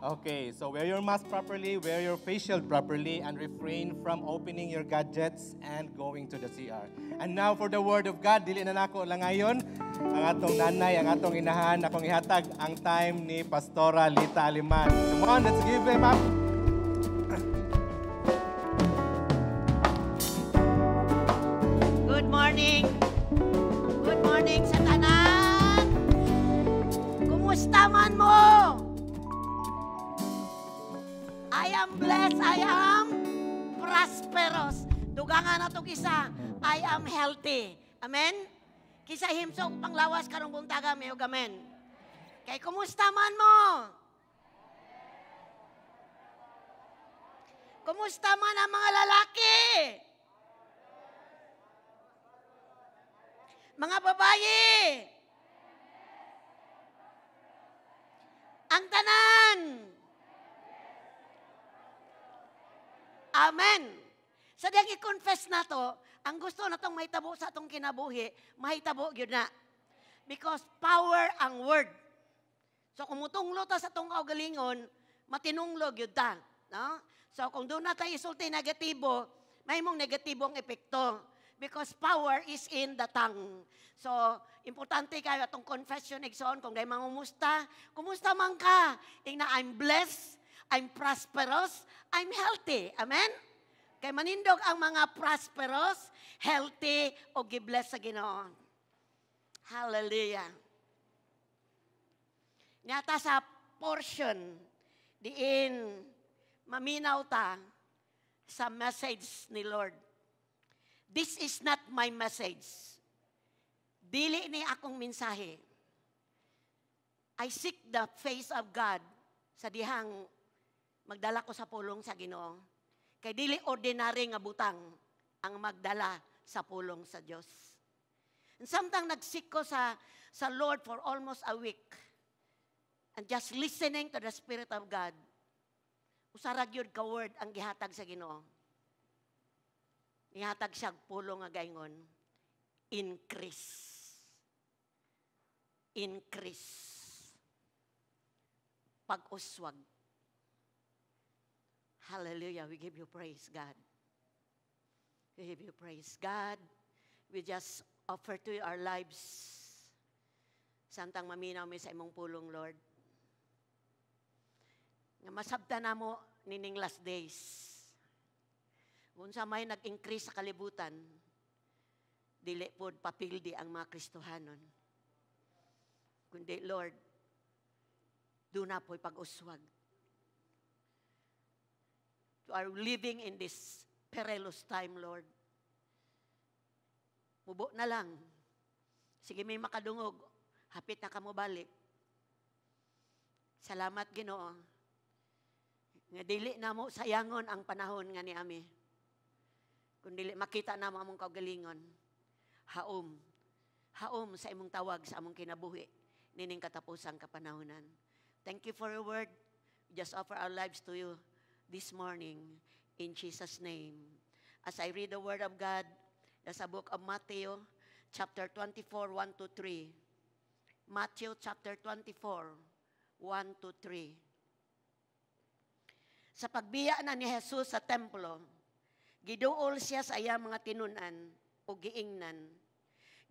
Okay, so wear your mask properly, wear your face shield properly, and refrain from opening your gadgets and going to the CR. And now for the word of God, dili na nako langayon ang atong nanay, ang atong inahan, akong ihatag ang time ni Pastora Lita Aliman. Come on, let's give him up. Good morning. Good morning sa tanan. Kumusta man mo? I am blessed. I am prosperous. Dugangan na itong isa. I am healthy. Amen? Kisa himsog panglawas karong buntaga, may amen. Kay kumusta man mo? Kumusta man ang mga lalaki? Mga babae? Ang tanan. Amen. Sa diyang i-confess na to, ang gusto na tong mahitabo sa atong kinabuhi, mahitabo gyud na. Because power ang word. So kung mutunglo ta sa atong kaugalingon, matinunglo gyud ta. No? So kung doon na tayo isulti negatibo, may mong negatibong epekto. Because power is in the tongue. So, importante kayo atong confession, igsoon, kung dahil mangumusta, kumusta man ka? Ingna, I'm blessed, I'm prosperous, I'm healthy. Amen? Kay manindog ang mga prosperous, healthy, o gibless sa Ginoo. Hallelujah. Nyata sa portion, diin maminaw ta sa message ni Lord. This is not my message. Dili ni akong mensahe. I seek the face of God sa dihang magdala ko sa pulong sa Ginoo. Kay dili ordinary nga butang ang magdala sa pulong sa Dios. And samtang nag-seek ko sa Lord for almost a week and just listening to the Spirit of God, usara gyud ka word ang gihatag sa Ginoo. Nihatag siya pulong nga gaingon, increase. Increase. Pag-uswag. Hallelujah. We give you praise, God. We give you praise, God. We just offer to you our lives. Samtang maminaw mi sa imong pulong, Lord. Nga masabta na mo nining last days. Kung sa may nag-increase sa kalibutan, dili pod papildi ang mga Kristohanon. Kundi, Lord, doon na po'y pag-uswag. You are living in this perilous time, Lord. Mubo na lang. Sige, may makadungog. Hapit na ka mo balik. Salamat, Ginoo. Nga dili na mo sayangon ang panahon nga ni ami. Kung dili makita na mo among kaugalingon. Haom. Haom sa imong tawag sa among kinabuhi. Nining katapusang kapanahonan. Thank you for your word. We just offer our lives to you this morning in Jesus' name. As I read the word of God, that's a book of Matthew, chapter 24, 1 to 3. Matthew chapter 24, 1 to 3. Sa pagbiya na ni Jesus sa templo, giduol siya sa iyang mga tinun-an o giingnan.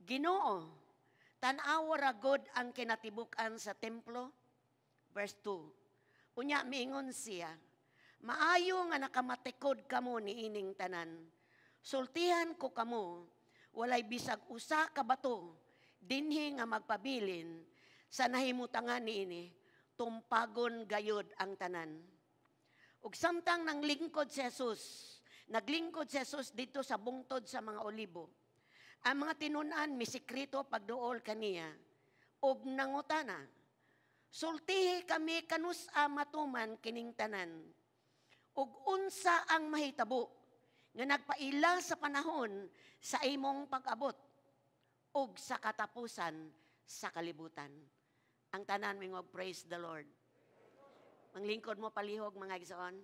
Ginoo, tan-awa ra gud ang kinatibuk-an sa templo. Verse 2. Unya miingon siya, maayo nga nakamatikod kamo niining tanan. Sultihan ko kamo, walay bisag usa ka bato dinhi nga magpabilin sa nahimutangan niini, tumpagon gayod ang tanan. Ug samtang nanglingkod si Jesus, naglingkod si Jesus dito sa bungtod sa mga olibo. Ang mga tinun-an misikreto pagduol kaniya ug nangutana, sultihi kami kanus-a matuman kining tanan, ug unsa ang mahitabo nga nagpaila sa panahon sa imong pag-abot ug sa katapusan sa kalibutan. Ang tanan mingog, praise the Lord. Manglingkod mo palihog, mga igsoon.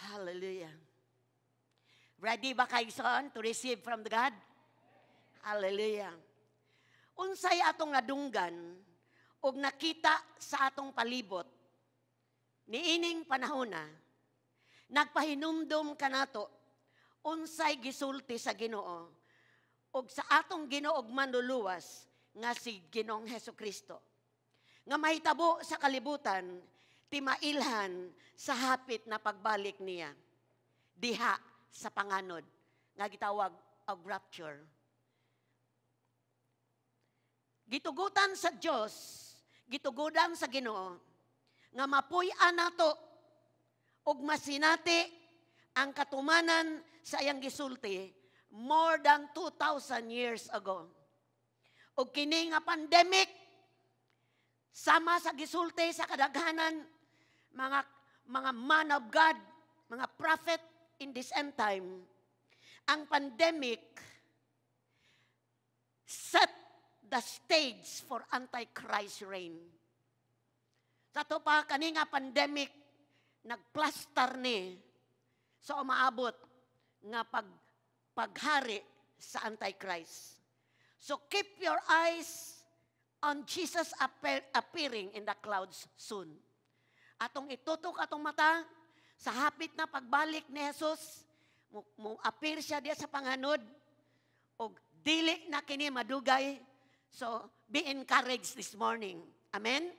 Hallelujah. Ready ba kayo, igsoon, to receive from the God? Hallelujah. Unsay atong nadunggan og nakita sa atong palibot niining panahona, nagpahinumdum kanato unsay gisulti sa Ginoo og sa atong Ginoo og manluluwas nga si Ginoong Hesukristo nga mahitabo sa kalibutan timailhan sa hapit na pagbalik niya diha sa panganod nga gitawag og rapture. Gitugutan sa Dios, gitugutan sa Ginoo nga mapuy-an nato ug masinati ang katumanan sa iyang gisulti more than 2,000 years ago. Ug kini nga pandemic sama sa gisulti sa kadaghanan mga man of God, mga prophet in this end time, ang pandemic set the stage for Antichrist reign. Sa to pa, kani nga pandemic, nagplastar ni so umaabot nga paghari sa Antichrist. So keep your eyes on Jesus appearing in the clouds soon. Atong itutok atong mata sa hapit na pagbalik ni Jesus, mo appear siya diya sa panganod, og dili na kini madugay. So be encouraged this morning. Amen?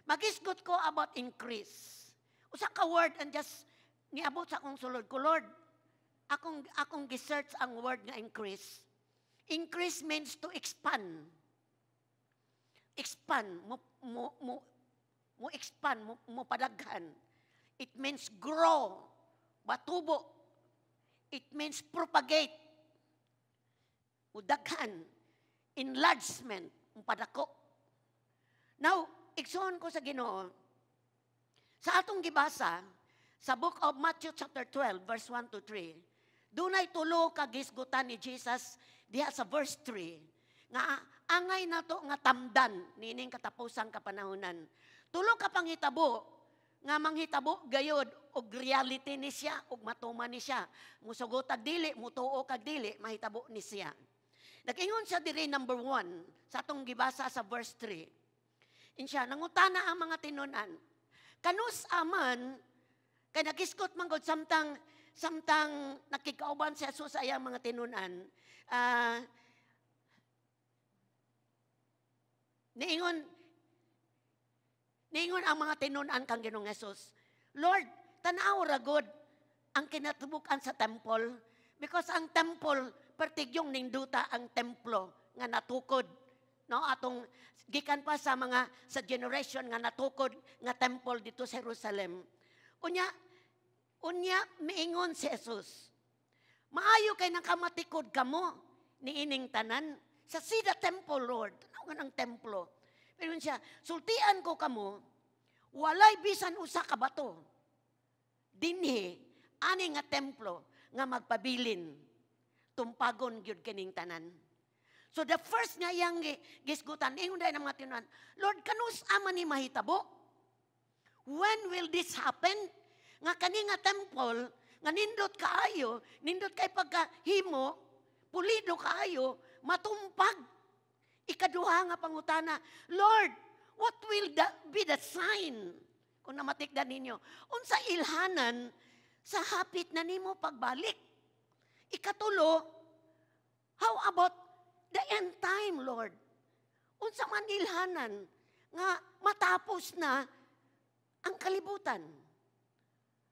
Magisgot ko about increase. Usa ka word and just niabot sa akong sulod ko, Lord, akong gi-search ang word nga increase. Increase means to expand. Expand, mo expand, mo padaghan. It means grow, batubo. It means propagate. Mudaghan, enlargement, mupadako. Now, igsoon ko sa Ginoo, sa atong gibasa, sa book of Matthew chapter 12, verse 1 to 3, dunay tulo ka gisgutan ni Jesus diha sa verse 3, nga angay nato nga tamdan niining katapusang kapanahonan. Tulo ka panghitabo nga manghitabo gayod og reality ni siya og matuman ni siya. Musugot ag dili, mutuo kag dili, mahitabo ni siya. Nag-ingon siya diri number 1 sa atong gibasa sa verse 3. Insya nangutana ang mga tinunan. Kanus aman kay nagisgot man gud samtang nakikauban si Jesus sa iyang mga tinunan. Niingon ang mga tinunan kang Ginoong Jesus, Lord, tan-aw ra gud ang kinatibuk-an sa temple, because ang temple pertigyong ninduta ang templo nga natukod, no, atong gikan pa sa mga sa generation nga natukod nga temple dito sa Jerusalem. Unya miingon si Jesus, maayo kay nakamatikod kamo niining tanan sa see the temple, Lord. Tanaw nga ng templo. Pero siya, sultian ko kamo, walay bisan usa ka bato dinhi ani nga templo nga magpabilin, tumpagon gyud kining tanan. So the first nga iyang gisgutan, ingon dahil ng mga tinunan, Lord, kanus ama ni mahitabo? When will this happen? Nga kani nga temple, nga nindot kaayo, nindot kay pagkahimo, pulido kaayo, matumpag. Ikaduha nga pangutana, "Lord, what will be the sign?" Kung namatikdan ninyo, unsa ilhanan sa hapit na nimo pagbalik? Ikatulo, "How about the end time, Lord? Unsa man ilhanan nga matapos na ang kalibutan?"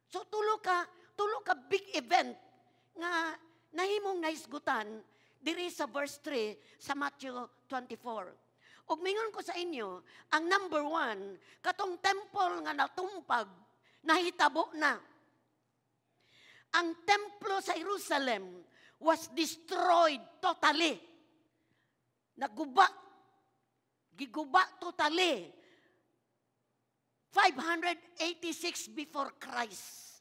So tulo ka big event nga nahimong nahisgutan diri sa verse 3 sa Matthew 24. Ug mingon ko sa inyo, ang number one, katong temple nga natumpag, nahitabo na. Ang templo sa Jerusalem was destroyed totally. Naguba. Giguba totally. 586 before Christ.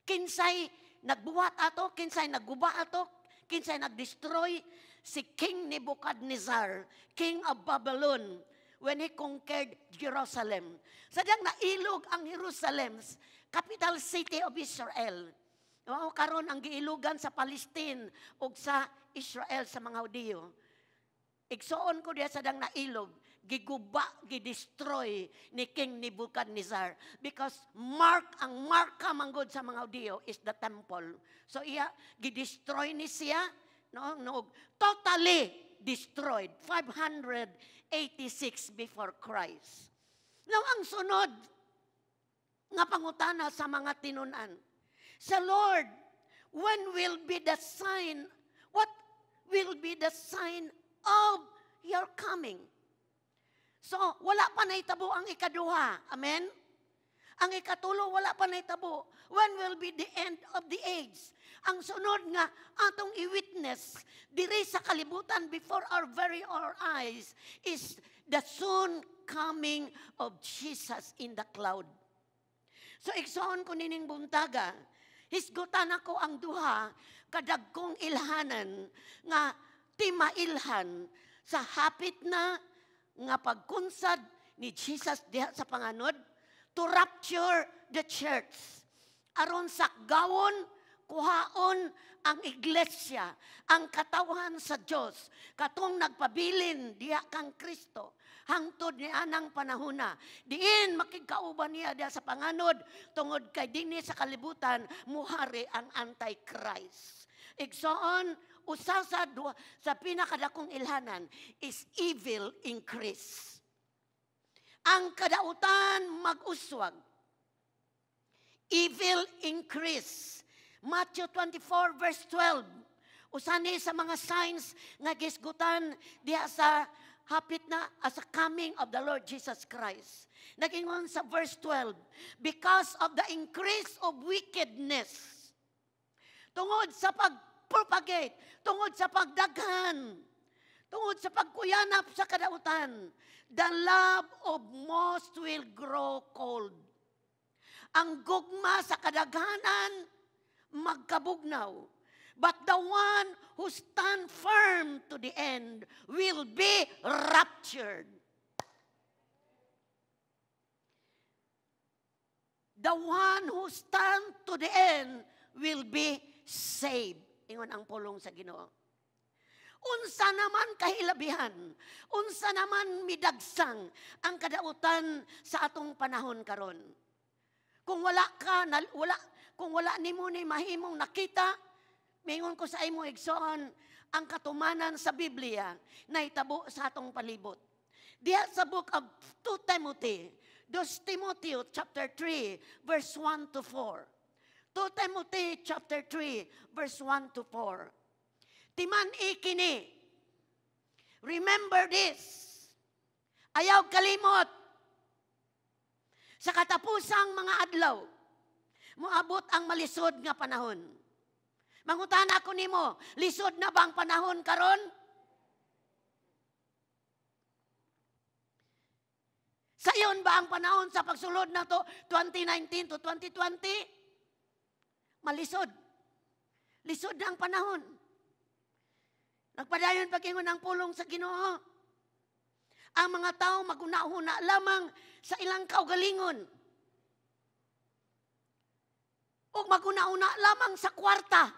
Kinsay nagbuhat ato, kinsay nagguba ato, kinsay nagdestroy? Si King Nebuchadnezzar, King of Babylon, when he conquered Jerusalem. Sadyang nailog ang Jerusalem, capital city of Israel. Oo, karon ang giilugan sa Palestine ug sa Israel sa mga Hudiyo. Igsuon ko diya, sa dang nailog, giguba, gidestroy ni King Nebuchadnezzar because mark ang marka manggod sa mga Hudiyo is the temple. So iya gidestroy ni siya, no, totally destroyed 586 before Christ. Now, ang sunod nga pangutana sa mga tinunan, sa Lord, "When will be the sign? What will be the sign of your coming?" So, wala pa nahitabo ang ikaduha. Amen? Ang ikatulo, wala pa nahitabo. When will be the end of the age? Ang sunod nga atong i-witness diri sa kalibutan before our very our eyes is the soon coming of Jesus in the cloud. So igsoon ko nining buntaga, hisgutan ako ang duha kadagkong ilhanan nga timailhan sa hapit na nga pagkunsad ni Jesus diha sa panganod to rapture the church. Aron sakgawon, kuhaon ang iglesia, ang katawhan sa Dios, katong nagpabilin diha kang Kristo hangtod ni anang panahona. Diin makigkauban niya diha sa panganod tungod kay dinhi sa kalibutan muhari ang Antichrist. Igsoon, usa sa duha, sa pinakadakong ilhanan is evil increase. Ang kadautan mag-uswag. Evil increase. Matthew 24 verse 12. Usa ni sa mga signs nga gisgutan diha sa hapit na as a coming of the Lord Jesus Christ. Nagingon sa verse 12, because of the increase of wickedness, tungod sa pag-propagate, tungod sa pagdaghan, tungod sa pagkuyanap sa kadautan, the love of most will grow cold. Ang gugma sa kadaghanan magkabugnaw. But the one who stand firm to the end will be raptured. The one who stand to the end will be saved. Ingon ang pulong sa Ginoo. Unsa naman kahilabihan, unsa naman midagsang ang kadautan sa atong panahon karon? Kung wala ka, na, wala, kung wala nimo ni mahimong nakita, mingon ko sa imo, igsoon, ang katumanan sa Biblia nahitabo sa atong palibot. Diha sa book of 2 Timothy, 2 Timoteo chapter 3 verse 1 to 4. 2 Timothy chapter 3 verse 1 to 4. Timan ikini. Remember this. Ayaw kalimot. Sa katapusang mga adlaw, moabot ang malisod nga panahon. Mangutana ko nimo, lisod na ba ang panahon karon? Sayon ba ang panahon sa pagsulod na to 2019 to 2020? Malisod. Lisod na ang panahon. Nagpadayon pag-ingon ang pulong sa Ginoo. Ang mga tao maguna-huna lamang sa ilang kaugalingon. O maguna-huna lamang sa kwarta.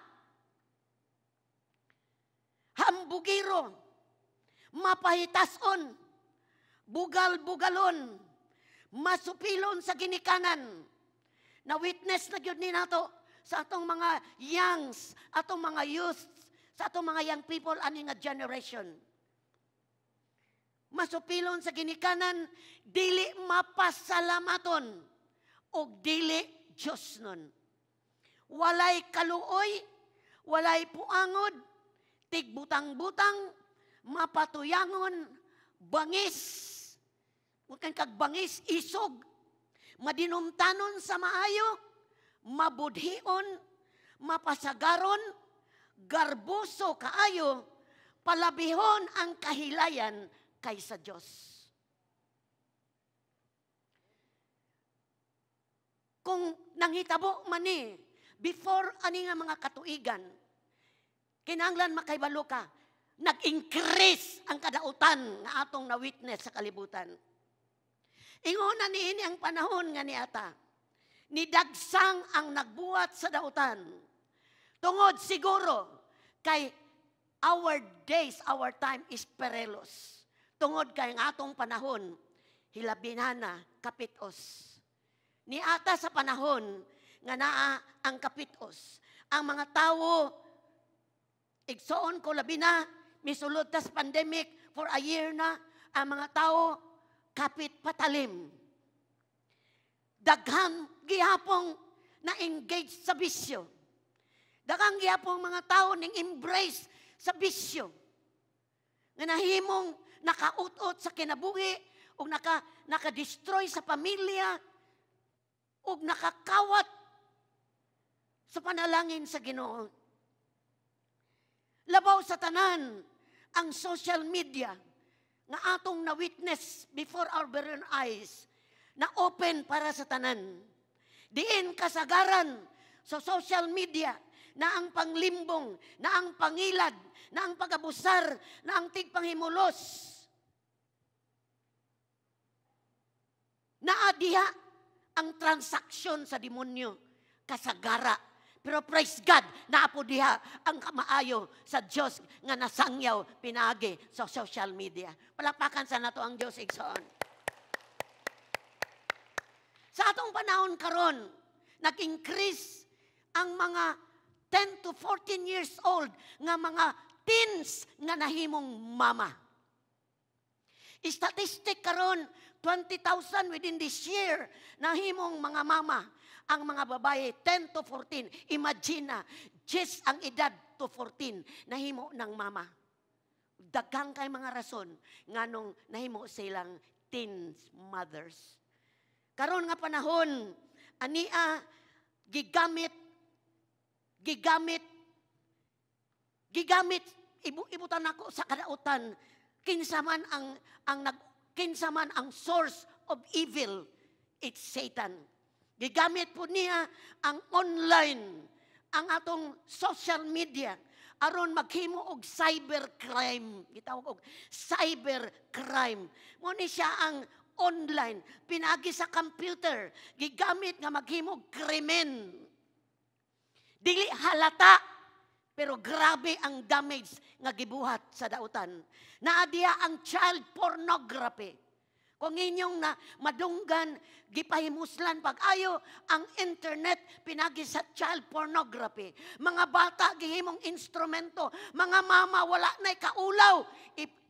Hambugiro. Mapahitason, bugal-bugalon, masupilon sa ginikanan. Na witness na gyud ni nato sa atong mga youngs, atong mga youth, sa atong mga young people ani nga generation. Masupilon sa ginikanan, dili mapasalamaton og dili Diyos nun. Walay kaluoy, walay puangod, tigbutang-butang, mapatuyangon, bangis, huwag kag bangis, isog, madinumtanon sa maayo, mabudhion, mapasagaron, garboso kaayo, palabihon ang kahilayan kaysa Diyos. Kung nanghitabo man ni, before ani nga mga katuigan, kinahanglan makaibalo ka, nag-increase ang kadautan nga atong na-witness sa kalibutan. Ingon na niini ang panahon nga niata, nidagsang ang nagbuhat sa dautan. Tungod siguro kay our days, our time is perilous. Tungod kay ang atong panahon, hilabinana kapitos. Niata sa panahon nga naa ang kapitos. Ang mga tawo, igsoon ko labi na, misulod tas pandemic for a year na, ang mga tao kapit patalim. Daghan gihapong na-engage sa bisyo. Daghang gihapong mga tao ning embrace sa bisyo. Nga nahimong nakaut-ut sa kinabuhi ug naka-destroy sa pamilya ug nakakawat sa panalangin sa Ginoo. Labaw sa tanan ang social media nga atong na-witness before our very own eyes, na open para sa tanan. Diin kasagaran sa social media na ang panglimbong, na ang pangilad, na ang pag-abusar, na ang tigpanghimulos. Naa diha ang transaksyon sa demonyo, kasagara. Pero praise God, naapo diha ang kamaayo sa Dios nga nasangyaw pinaagi sa social media. Palakpakan sa nato ang Dios, igsoon. Sa atong panahon karon, nag-increase ang mga 10 to 14 years old nga mga teens nga nahimong mama. Statistic karon, 20,000 within this year nahimong mga mama ang mga babae 10 to 14. Imagine na, just ang edad to 14 nahimo ng mama. Daghang kay mga rason nganong nahimo silang teen mothers. Karon nga panahon, ania gigamit gigamit gigamit ibutan nako sa kadautan kinsa man ang nag kinsa man ang source of evil, it's Satan. Gigamit po niya ang online, ang atong social media aron maghimo og cybercrime. Gitawag og cybercrime. Mo ni siya ang online, pinaagi sa computer, gigamit nga maghimo og krimen. Dili halata, pero grabe ang damage nga gibuhat sa dautan. Naa diha ang child pornography. Kung inyong na madunggan, gipahimuslan pag-ayo ang internet pinagi sa child pornography. Mga bata gihimong instrumento, mga mama wala na'y kaulaw.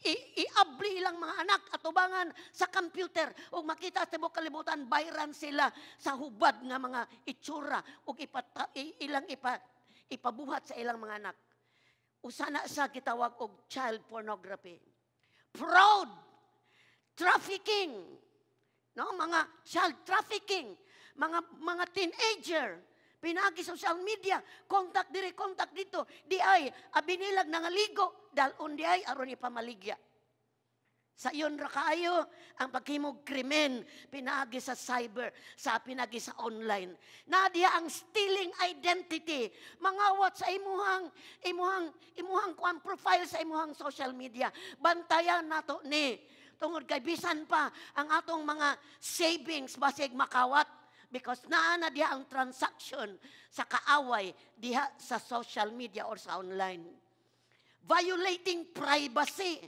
Iabli ilang mga anak atubangan sa computer ug makita sa tibuok kalibutan, bayran sila sa hubad nga mga itsura ug ilang ipabuhat sa ilang mga anak. Usa na sa gitawag og child pornography. Fraud, trafficking, no, mga child trafficking, mga teenager, pinaagi social media, contact diri, contact dito, di ay abinilag nangaligo, dalon di ay aron ipamaligya. Sa iyon ra kaayo ang paghimog krimen pinaagi sa cyber, sa pinaagi sa online. Naa diha ang stealing identity, mangawat sa imuhang kuan profile sa imuhang social media. Bantayan nato ni tungod kay bisan pa ang atong mga savings basig makawat, because naa na diha ang transaction sa kaaway diha sa social media or sa online. Violating privacy.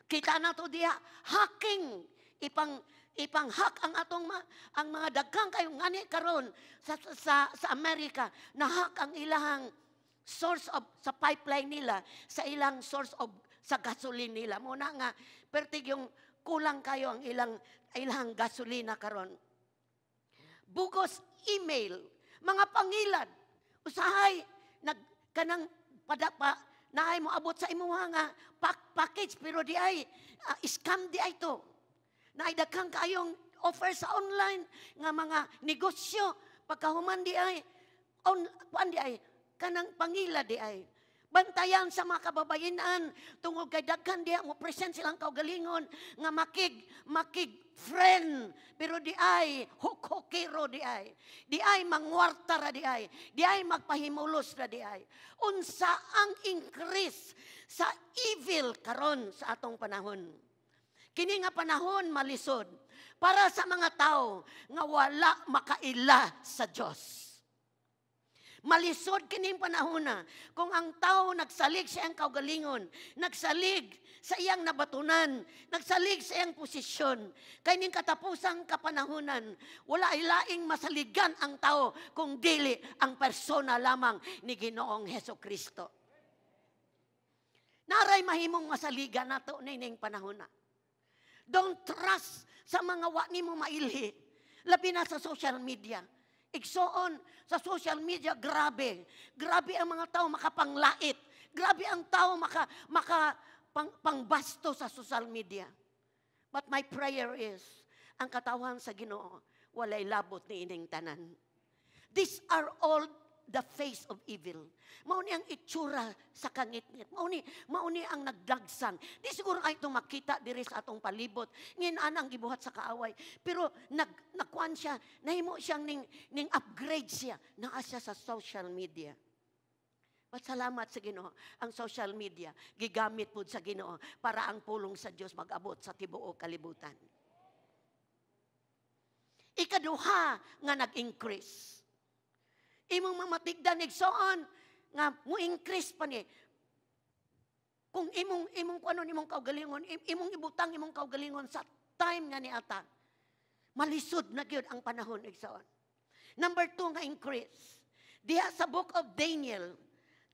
Kita nato diha hacking, ipang hack ang atong ang mga daghang kayo ngani karon sa Amerika, na hack ang ilahang source of sa pipeline nila, sa ilang source of sa gasoline nila. Mao na nga pertig yung kulang kayo ang ilang ilang gasolina karon. Bogus email, mga pangilad, usahay nag kanang pada pa naay mo abot sa imuha nga package, pero di ay scam di ay to. Naay daghang kayong offer sa online nga mga negosyo, pagkahuman di ay on kuan di ay kanang pangila di ay. Bantayan sa mga kababayenan tungod kay daghan diha mo present silang kaugalingon nga makig friend, pero di ay hokhokero di ay. Di ay mangwarta ra di ay. Di ay magpahimulos ra di ay. Unsa ang increase sa evil karon sa atong panahon? Kini nga panahon malisod para sa mga tao nga wala makaila sa Dios. Malisod kining panahon na kung ang tao nagsalig sa iyang kaugalingon, nagsalig sa iyang nabatunan, nagsalig sa iyang posisyon. Kay ning katapusang kapanahunan, wala ay laing masaligan ang tao kung dili ang persona lamang ni Ginoong Heso Kristo. Naray mahimong masaligan nato nining panahon na. Don't trust sa mga wa nimo mailhi. Labi na sa social media. Igsoon, sa social media, grabe. Grabe ang mga tao makapanglait. Grabe ang tao maka pangbasto sa social media. But my prayer is, ang katawhan sa Ginoo, walay labot ni ining tanan. These are all the face of evil. Mao ni ang itsura sa kangitngit. Mao ni ang nagdagsan. Di siguro ay itong makita diri sa atong palibot. Ngin anang gibuhat sa kaaway. Pero nagkuan siya, nahimo siyang ning upgrade siya. Naa siya sa social media. But salamat sa Ginoo, ang social media gigamit pud sa Ginoo para ang pulong sa Dios mag-abot sa tibuok kalibutan. Ikaduha nga nag-increase. Imong mamatigdan, igsoon, nga mo increase pa ni. Kung imong imong kuno imong kaugalingon, imong ibutang imong kaugalingon sa time nga niata. Malisod na gyud ang panahon, igsoon. Number 2 nga increase. Diha sa Book of Daniel,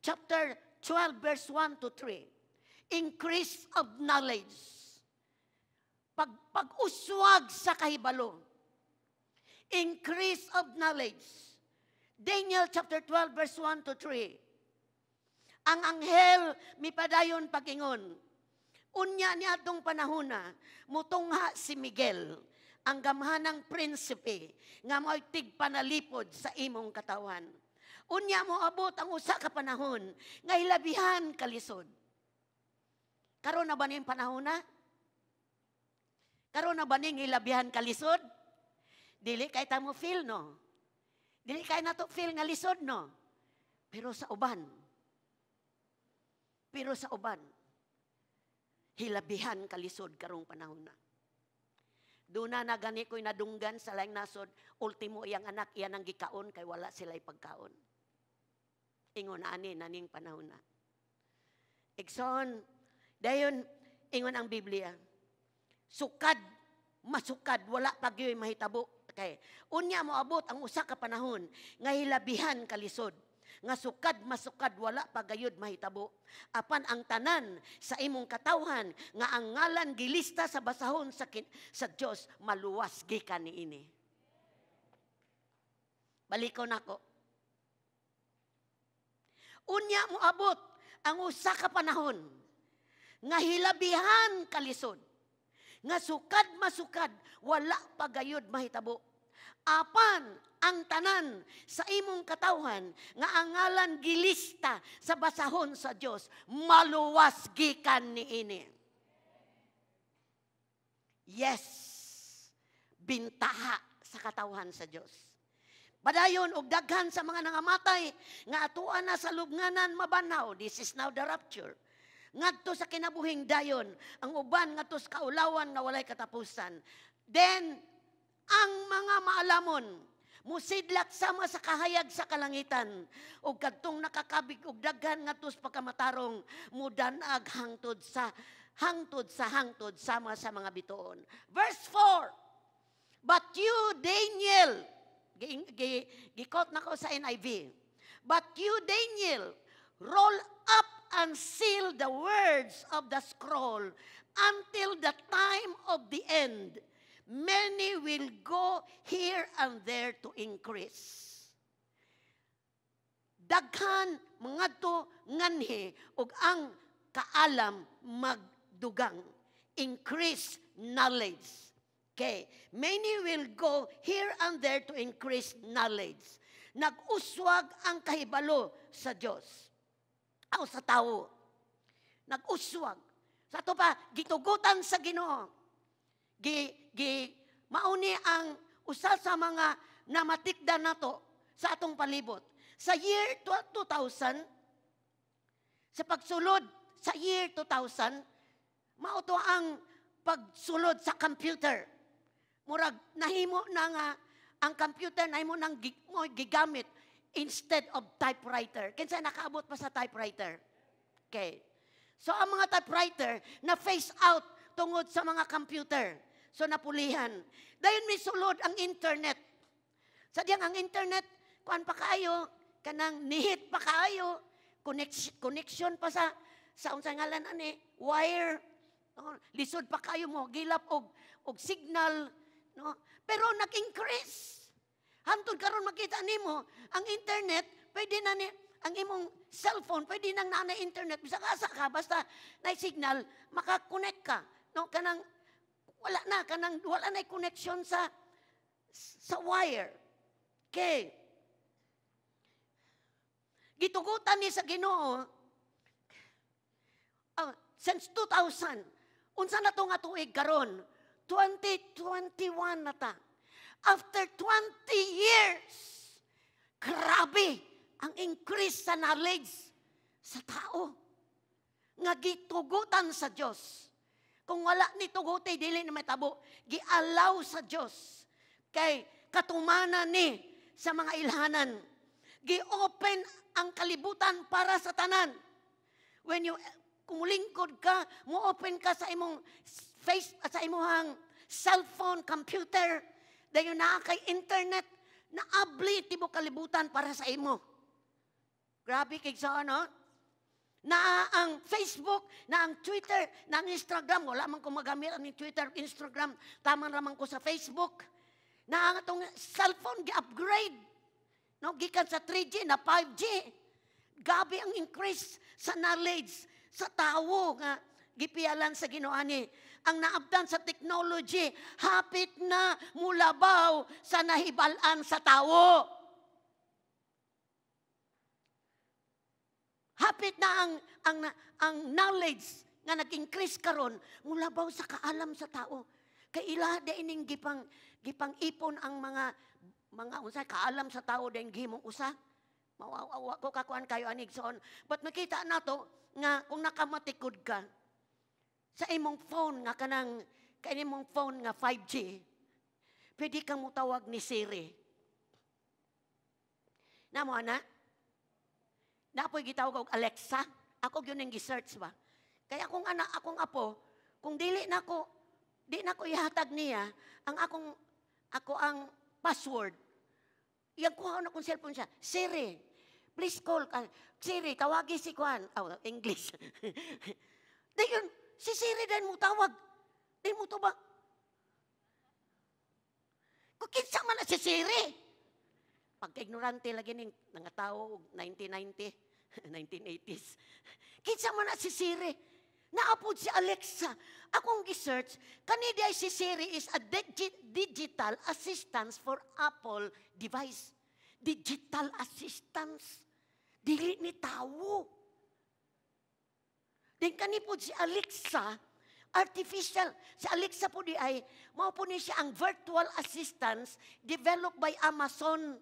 chapter 12, verse 1 to 3. Increase of knowledge. Pag-uswag sa kahibalo. Increase of knowledge. Daniel chapter 12 verse 1 to 3. Ang anghel mipadayon pagingon. Unya ni atong panahona, mutungha si Miguel, ang gamhanang prinsipe nga mo'y tigpanalipod sa imong katawan. Unya mo abot ang usa ka panahon nga hilabihan kalisod. Karon na ba ning panahon na? Karon na ba ning hilabihan kalisod? Dili kay ta mo feel, no? Dili kay nato feel nga lisod, no? Pero sa uban, pero sa uban, hilabihan kalisod karong panahon na. Duna na gani ko'y nadunggan sa laing nasod, ultimo iyang anak, iyan ang gikaon kay wala sila'y pagkaon. Ingon ani naning panahon na. Igsoon, dayon ingon ang Biblia. Sukad, masukad, wala pa gyud mahitabo. Kay unya mo abot ang usa ka panahon nga hilabihan kalisod, nga sukad masukad wala pa gayud mahitabo. Apan ang tanan sa imong katawhan nga ang ngalan gilista sa basahon sa Dios maluwas gikan niini. Balikon nako. Unya mo abot ang usa ka panahon nga hilabihan kalisod, nga sukad masukad wala pa gayud mahitabo. Apan ang tanan sa imong katawhan nga ang ngalan gilista sa basahon sa Dios maluwas gikan niini. Yes, bintaha sa katawhan sa Dios. Padayon og daghan sa mga nangamatay nga atuan na sa lubnganan mabanhaw. This is now the rapture. Ngadto sa kinabuhing dayon, ang uban ngadto sa kaulawan nga walay katapusan. Then ang mga maalamon musidlak sama sa kahayag sa kalangitan, ug kadtong nakakabig og daghan ngadto sa pagkamatarong mudanag hangtod sa Hangtod sa hangtod sama sa mga bituon. Verse 4. But you, Daniel, gi-quote na ko sa NIV. "But you, Daniel, roll up and seal the words of the scroll until the time of the end. Many will go here and there to increase." Daghan mangadto nganhi ug ang kaalam magdugang. Increase knowledge. Okay. Many will go here and there to increase knowledge. Nag-uswag ang kahibalo sa Dios. Aw, sa tao. Nag-uswag. Sa ato pa, gitugutan sa Ginoo. Gi mauni ang usa sa mga namatikdan nato sa atong palibot. Sa year 2000, sa pagsulod sa year 2000, mao to ang pagsulod sa computer. Murag nahimo na nga ang computer nahimo nang mo gigamit instead of typewriter. Kinsa nakaabot pa sa typewriter? Okay. So ang mga typewriter na phase out tungod sa mga computer. So napulihan. Dayon misulod ang internet. Sa diyang ang internet, kuan pa kaayo, kanang nihit pa kaayo, connection pa sa unsa ngalan ani, wire. No? Lisod pa kayo mo gilap og signal, no? Pero nag-increase. Hantod karon makita nimo ang internet, pwede na ni ang imong cellphone, pwede nang naa na internet bisag asa ka, basta na signal, maka-connect ka. No, kanang wala na kanang wala na connection sa wire. Okay. Gitugutan ni sa Ginoo since 2000. Unsa na to nga tuig karon? 2021 na ta. After 20 years, grabe ang increase sa knowledge sa tao nga gitugutan sa Dios. Kung wala ni tuguti, dili na matabo. Gi-allow sa Dios. Kay katumanan ni sa mga ilhanan. Gi-open ang kalibutan para sa tanan. When you kumulingkod ka, mo open ka sa imong face, sa imong cellphone, computer, dayon naa kay internet, naabli tibuok kalibutan para sa imo. Grabe kay sa ano? Naa ang Facebook, na ang Twitter, na ang Instagram. Wala man ko magamit ang Twitter, Instagram. Tama naman ko sa Facebook. Na ang atong cellphone gi-upgrade. No, gikan sa 3G na 5G. Gabi ang increase sa knowledge sa tawo nga gipialan sa Ginoo ani. Ang naabdan sa technology, hapit na mulabaw sa nahibal-an sa tawo. Hapit na ang knowledge nga nag-increase karon mulabaw sa kaalam sa tao. Kay ila di ining gipang ipon ang mga unsa kaalam sa tao din gihimong usa. Mawawa ko kakuan kayo anig soon. But makita nato nga kung nakamatikod ka sa imong phone nga kanang kay imong phone nga 5G, pwede kang mutawag ni Siri. Namo ana? Napoy gitawag og Alexa. Ako gyud ning gi-search ba. Kaya akong anak, akong apo, kung dili nako, di nako ihatag niya ang akong ako ang password. Iyang kuha na akong cellphone siya. "Siri, please call. Siri, tawagi si Kuan." Oh, English. Dayon, si Siri din mo tawag. Di mo to ba? Kung kinsa man na si Siri. Pagka-ignorante lagi ning mga tao 1990, 1980s. Kinsa man na si Siri. Naapod si Alexa. Akong gi-search, kani di ay si Siri is a digital assistance for Apple device. Digital assistance. Dili ni tawo. Din kani po si Alexa, artificial. Si Alexa po di ay, mao po ni siya ang virtual assistance developed by Amazon.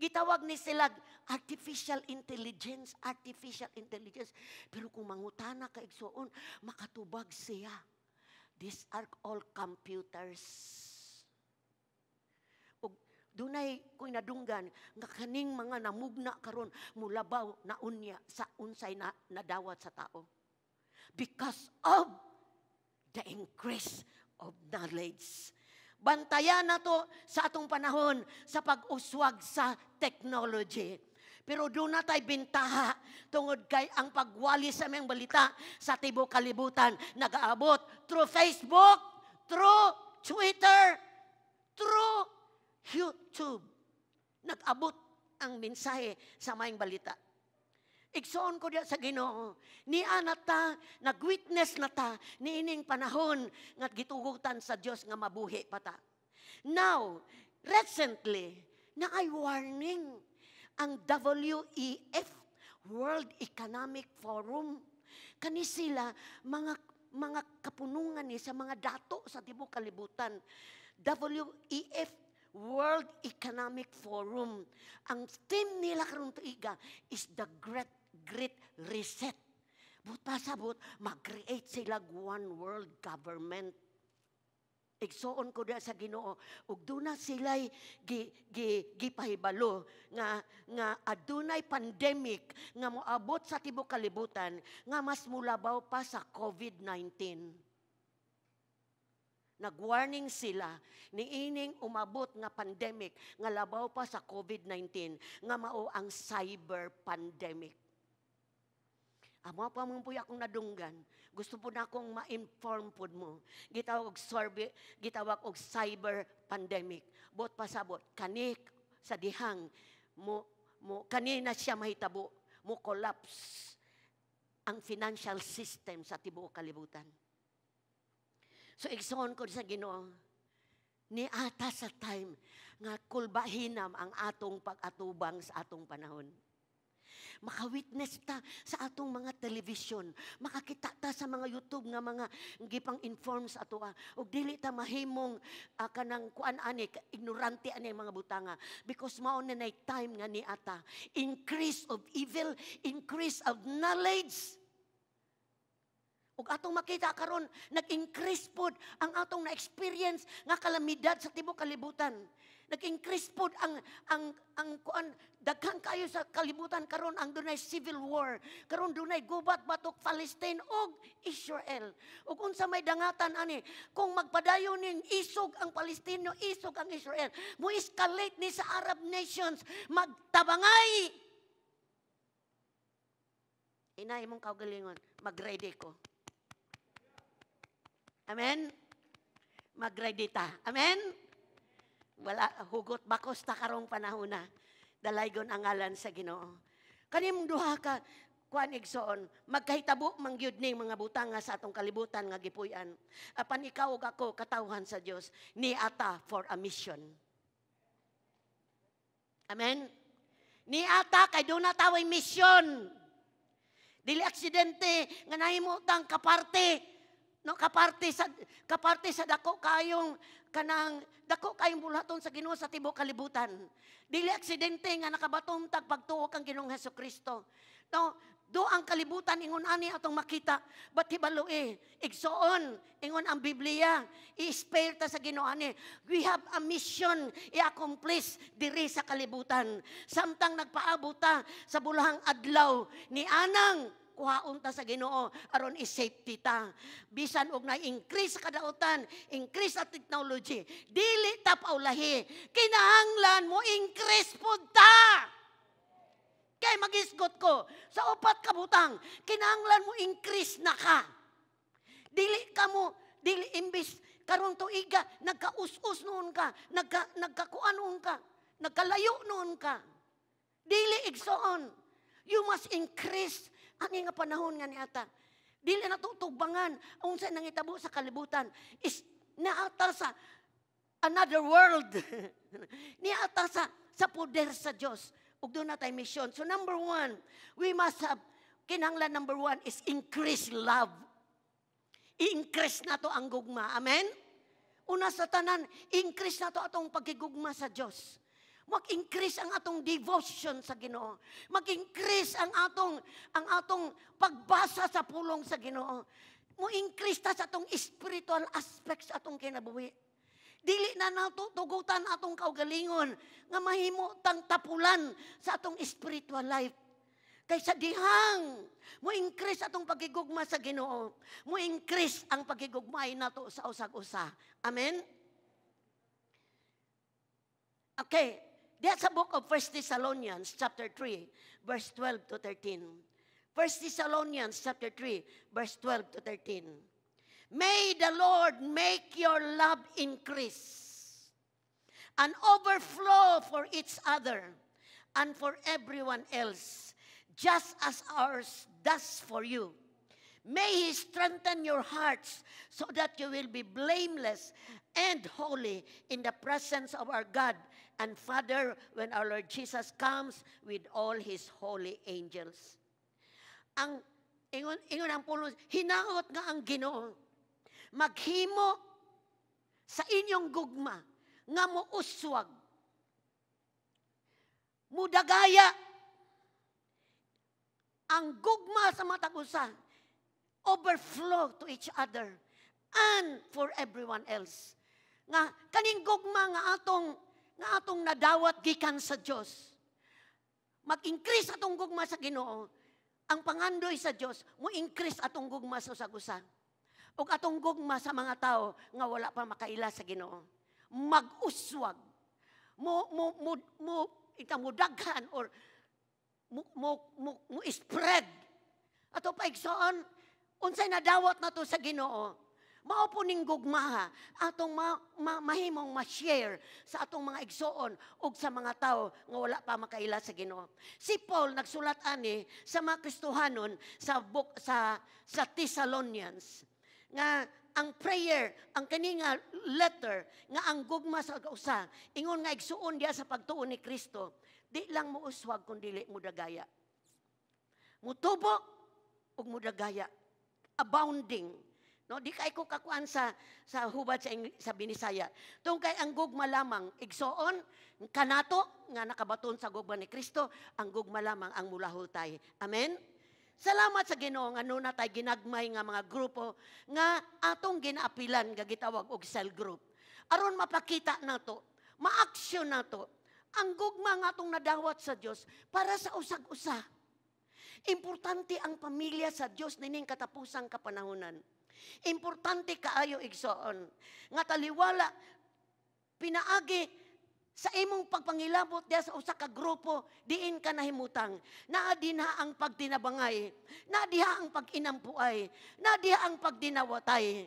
Gitawag ni sila artificial intelligence, artificial intelligence. Pero kung mangutana ka igsuon, makatubag siya. These are all computers. Ug dunay ko'y nadunggan nga kaning mga namugna karon mulabaw na unya sa unsay na nadawat sa tao. Because of The increase of knowledge. Bantayan nato sa atong panahon sa pag-uswag sa technology. Pero duna tay bintaha tungod kay ang pagwali sa maayong balita sa tibuok kalibutan nagaabot through Facebook, through Twitter, through YouTube. Nag-abot ang mensahe sa maayong balita. Igsoon ko diya sa Ginoo, niya na ta, nag-witness na ta, niining panahon nga gitugutan sa Dios nga mabuhi pa ta. Now, recently, naay warning ang WEF, World Economic Forum. Kani sila mga kapunungan ni sa mga dato sa tibuok kalibutan. WEF, World Economic Forum. Ang theme nila karon tuiga is the Great Great Reset. Buot pasabot, mag-create sila one world government. Igsoon ko diya sa Ginoo, ug duna sila'y gipahibalo nga adunay pandemic nga moabot sa tibuok kalibutan nga mas mulabaw pa sa COVID-19. Nag-warning sila niining umabot nga pandemic nga labaw pa sa COVID-19 nga mao ang cyber pandemic. Amo pa man puy akong nadunggan. Gusto po na akong ma-inform pod mo. Gitawag og cyber pandemic. Buot pasabot kani sa dihang mo mo kani na siya mahitabo, mo collapse ang financial system sa tibuok kalibutan. So igsoon ko sa Ginoo, ni ata sa time nga kulbahinam ang atong pag-atubang sa atong panahon. Maka-witness ta sa atong mga television, makakita ta sa mga YouTube nga mga gipang-inform sa atoa. Ug dili ta mahimong kanang kuan ani, ignorante ani ang mga butanga, because mao na nay time nga ni ata increase of evil, increase of knowledge. Ug atong makita karon, nag-increase pod ang atong na-experience nga kalamidad sa tibuok kalibutan. Nag-increase pod ang kuan, daghan kayo sa kalibutan karon ang dunay civil war. Karon dunay gubat batok Palestine ug Israel. Ug unsa may dangatan ani kung magpadayon ning isog ang Palestino, isog ang Israel, mo escalate ni sa Arab nations, magtabangay. Inay mong kaugalingon, mag-ready ko. Amen? Mag-ready ta. Amen? Wala, hugot bakos ta karong panahon na. Dalaygon ang ngalan sa Ginoo. Kanimong duha ka kuan, igsoon, magkahitabo man gyud ning mga butanga sa atong kalibutan nga gipuy-an. Apan ikaw ug ako, katawhan sa Dios, ni ata for a mission. Amen? Ni ata kay duna taway mission. Dili aksidente nga nahimo tang kaparte, no, kaparte sa dako kayong kanang dako kayong buluhaton sa Ginoo sa tibuok kalibutan. Dili aksidente nga nakabaton tag pagtuo kang Ginoong Hesukristo. No, do ang kalibutan ingon ani atong makita, but hibalo eh, igsoon, ingon ang Biblia, i-spare ta sa Ginoo ani. We have a mission i-accomplish diri sa kalibutan. Samtang nagpaabot ta sa bulahang adlaw ni anang kuhaon ta sa Ginoo aron i-safety ta. Bisan og na-increase sa kadautan, increase sa technology, dili ta paulahi. Kinahanglan mo increase pud ta. Kay magisgot ko, sa upat ka butang, kinahanglan mo increase na ka. Dili ka mo, dili imbis, karon tuiga, nagkaus-us noon ka, nagkakuan noon ka, nagkalayo noon ka. Dili, igsoon. You must increase ani nga panahon nga niata. Dili na tutugbangan unsa nangitabo sa kalibutan is naata sa another world. Niata sa poder sa Dios. Ug duna tay mission. So number one, we must have, kinahanglan number one is increase love. I-increase nato ang gugma. Amen? Una sa tanan, increase nato atong pagigugma sa Dios. Mag-increase ang atong devotion sa Ginoo. Mag-increase ang atong pagbasa sa pulong sa Ginoo. Mo-increase ta sa atong spiritual aspects sa atong kinabuhi. Dili na nato tugutan atong kaugalingon nga mahimo tang tapulan sa atong spiritual life. Kay sa dihang mo increase atong pagigugma sa Ginoo, mo increase ang pagigugmay nato sa usag-usa. Amen? Okay, diha sa book of 1 Thessalonians chapter 3 verse 12 to 13. 1 Thessalonians chapter 3 verse 12 to 13. May the Lord make your love increase and overflow for each other and for everyone else, just as ours does for you. May He strengthen your hearts so that you will be blameless and holy in the presence of our God and Father when our Lord Jesus comes with all His holy angels. Ang ingon ang pulong, hinaot nga ang Ginoo maghimo sa inyong gugma nga mouswag, mudagaya ang gugma sa matag usa, overflow to each other and for everyone else. Nga kaning gugma nga atong nadawat gikan sa Dios, mag-increase atong gugma sa Ginoo. Ang pangandoy sa Dios, mo increase atong gugma sa usag-usa ug atong gugma sa mga tao nga wala pa makaila sa Ginoo. Mag-uswag, mo mo mo mo ita mo daghan or mo spread. Ato pa, igsoon, unsay nadawat nato sa Ginoo, mao po ning gugmaha atong mahimong ma-share sa atong mga igsoon ug sa mga tao nga wala pa makaila sa Ginoo. Si Paul nagsulat ani sa mga Kristohanon sa book sa Thessalonians nga ang prayer, ang kani nga letter nga ang gugma sa usa, ingon nga igsuon diha sa pagtuo ni Kristo, di lang mo uswag kun dili mo dagaya. Mutubo ug mudagaya. Abounding. No, di kay ko kakuan sa hubad sa Binisaya. Tung kay ang gugma lamang, igsoon, kanato nga nakabaton sa gugma ni Kristo, ang gugma lamang ang mulahutay. Amen. Salamat sa Ginoo nga nuna tay ginagmay nga mga grupo nga atong ginaapilan nga gitawag og cell group. Aron mapakita nato, ma-action nato ang gugma nga atong nadawat sa Dios para sa usag-usa. Importante ang pamilya sa Dios nining katapusang kapanahonan. Importante kaayo, igsoon, nga taliwala pinaagi sa imong pagpangilabot diya sa usa ka grupo, diin ka nahimutang. Naa dinha ang pagtinabangay, naa diha ang pag-inampuay, naa diha ang pagdinawatay.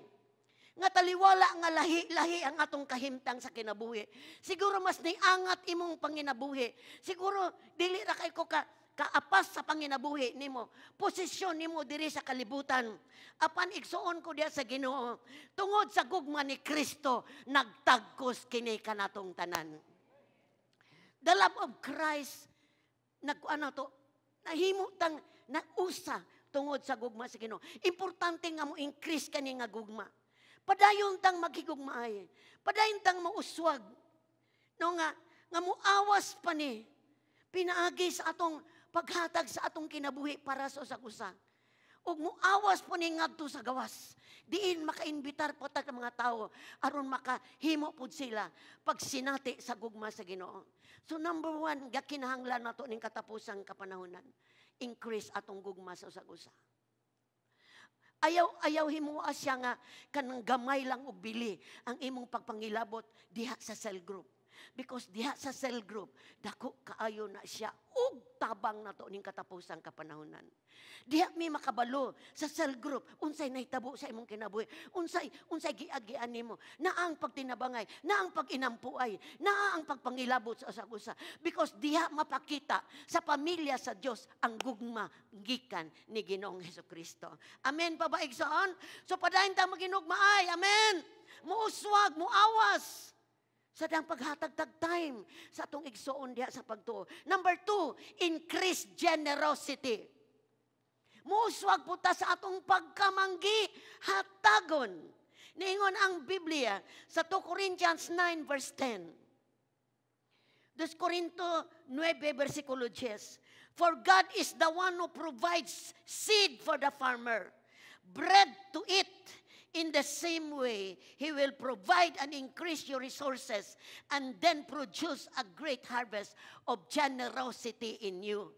Nga taliwala nga lahi-lahi ang atong kahimtang sa kinabuhi. Siguro mas niangat imong panginabuhi. Siguro dili ra kay ko ka kaapas sa panginabuhi nimo, posisyon nimo diri sa kalibutan. Apan igsuon ko diya sa Ginoo, tungod sa gugma ni Kristo, nagtagkos kini kanatong tanan. The love of Christ, nag ano to, nahimo tang nausa tungod sa gugma sa Ginoo. Importante nga mo increase kani nga gugma. Padayon tang maghigugmaay. Padayon tang mauswag. No nga muawas pa ni pinaagi sa atong paghatag sa atong kinabuhi para sa usag-usa. Ug muawas po ni ngadto sa gawas. Diin makaimbitar po tag mga tao aron makahimo pud sila pagsinati sa gugma sa Ginoo. So number one, gakinahanglan nato ning katapusang kapanahonan. Increase atong gugma sa usag-usa. Ayaw ayaw himoa siya nga kanang gamay lang og bili ang imong pagpangilabot diha sa cell group. Because diha sa cell group, dako kaayo na siya og tabang nato ning katapusang kapanahonan. Diha mi makabalo sa cell group unsay nahitabo sa imong kinabuhi, unsay giagian nimo, naa ang pagtinabangay, naa ang pag-inampuay, naa ang pagpangilabot sa usag-usa. Because diha mapakita sa pamilya sa Dios ang gugma gikan ni Ginoong Hesukristo. Amen pa ba, igsoon? So padayon ta maginugmaay. Amen. Muuswag, muawas sa dang paghatag-tag time sa atong igsoon diha sa pagtuo. Number two, increase generosity. Muuswag po ta sa atong pagkamanggi, hatagon. Niingon ang Biblia sa 2 Corinthians 9 verse 10. 2 Corinto 9 versikulo 10. For God is the one who provides seed for the farmer, bread to eat. In the same way, He will provide and increase your resources and then produce a great harvest of generosity in you.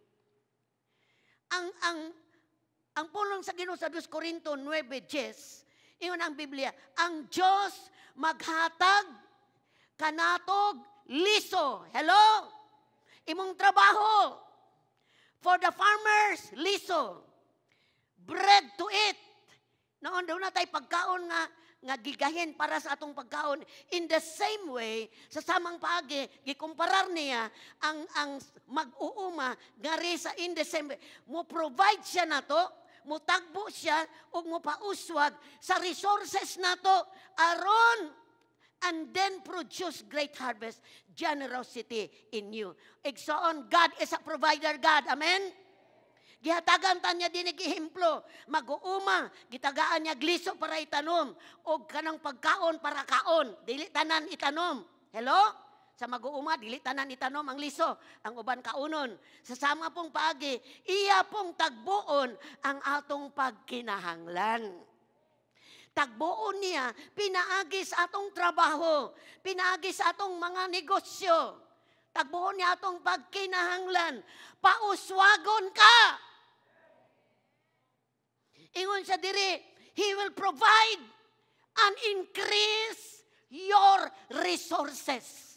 Ang pulong sa Ginoo sa 2 Corinto 9:10, ingon ang Biblia, ang Diyos maghatag kanatog liso. Hello? Imong trabaho. For the farmers, liso. Bread to eat. Noon daw na tayo pagkaon nga gigahin para sa atong pagkaon. In the same way, sa samang paagi, gikumparar niya ang mag-uuma ngari sa in the same way. Mo provide siya nato, mo tagbo siya ug mo pauswag sa resources nato aron and then produce great harvest, generosity in you. Igsoon, God is a provider God. Amen? Gihatagan ta niya din ehemplo, mag-uuma, gitagaan niya gliso para itanom og kanang pagkaon para kaon, dili tanan itanom. Hello? Sa mag-uuma, dili tanan itanom ang liso, ang uban kaunon. Sa sama pong paagi, iya pong tagbuon ang atong pagkinahanglan. Tagbuon niya, pinaagi sa atong trabaho, pinaagi sa atong mga negosyo. Tagbuon niya atong pagkinahanglan. Pauswagon ka! Ingon siya diri, He will provide and increase your resources.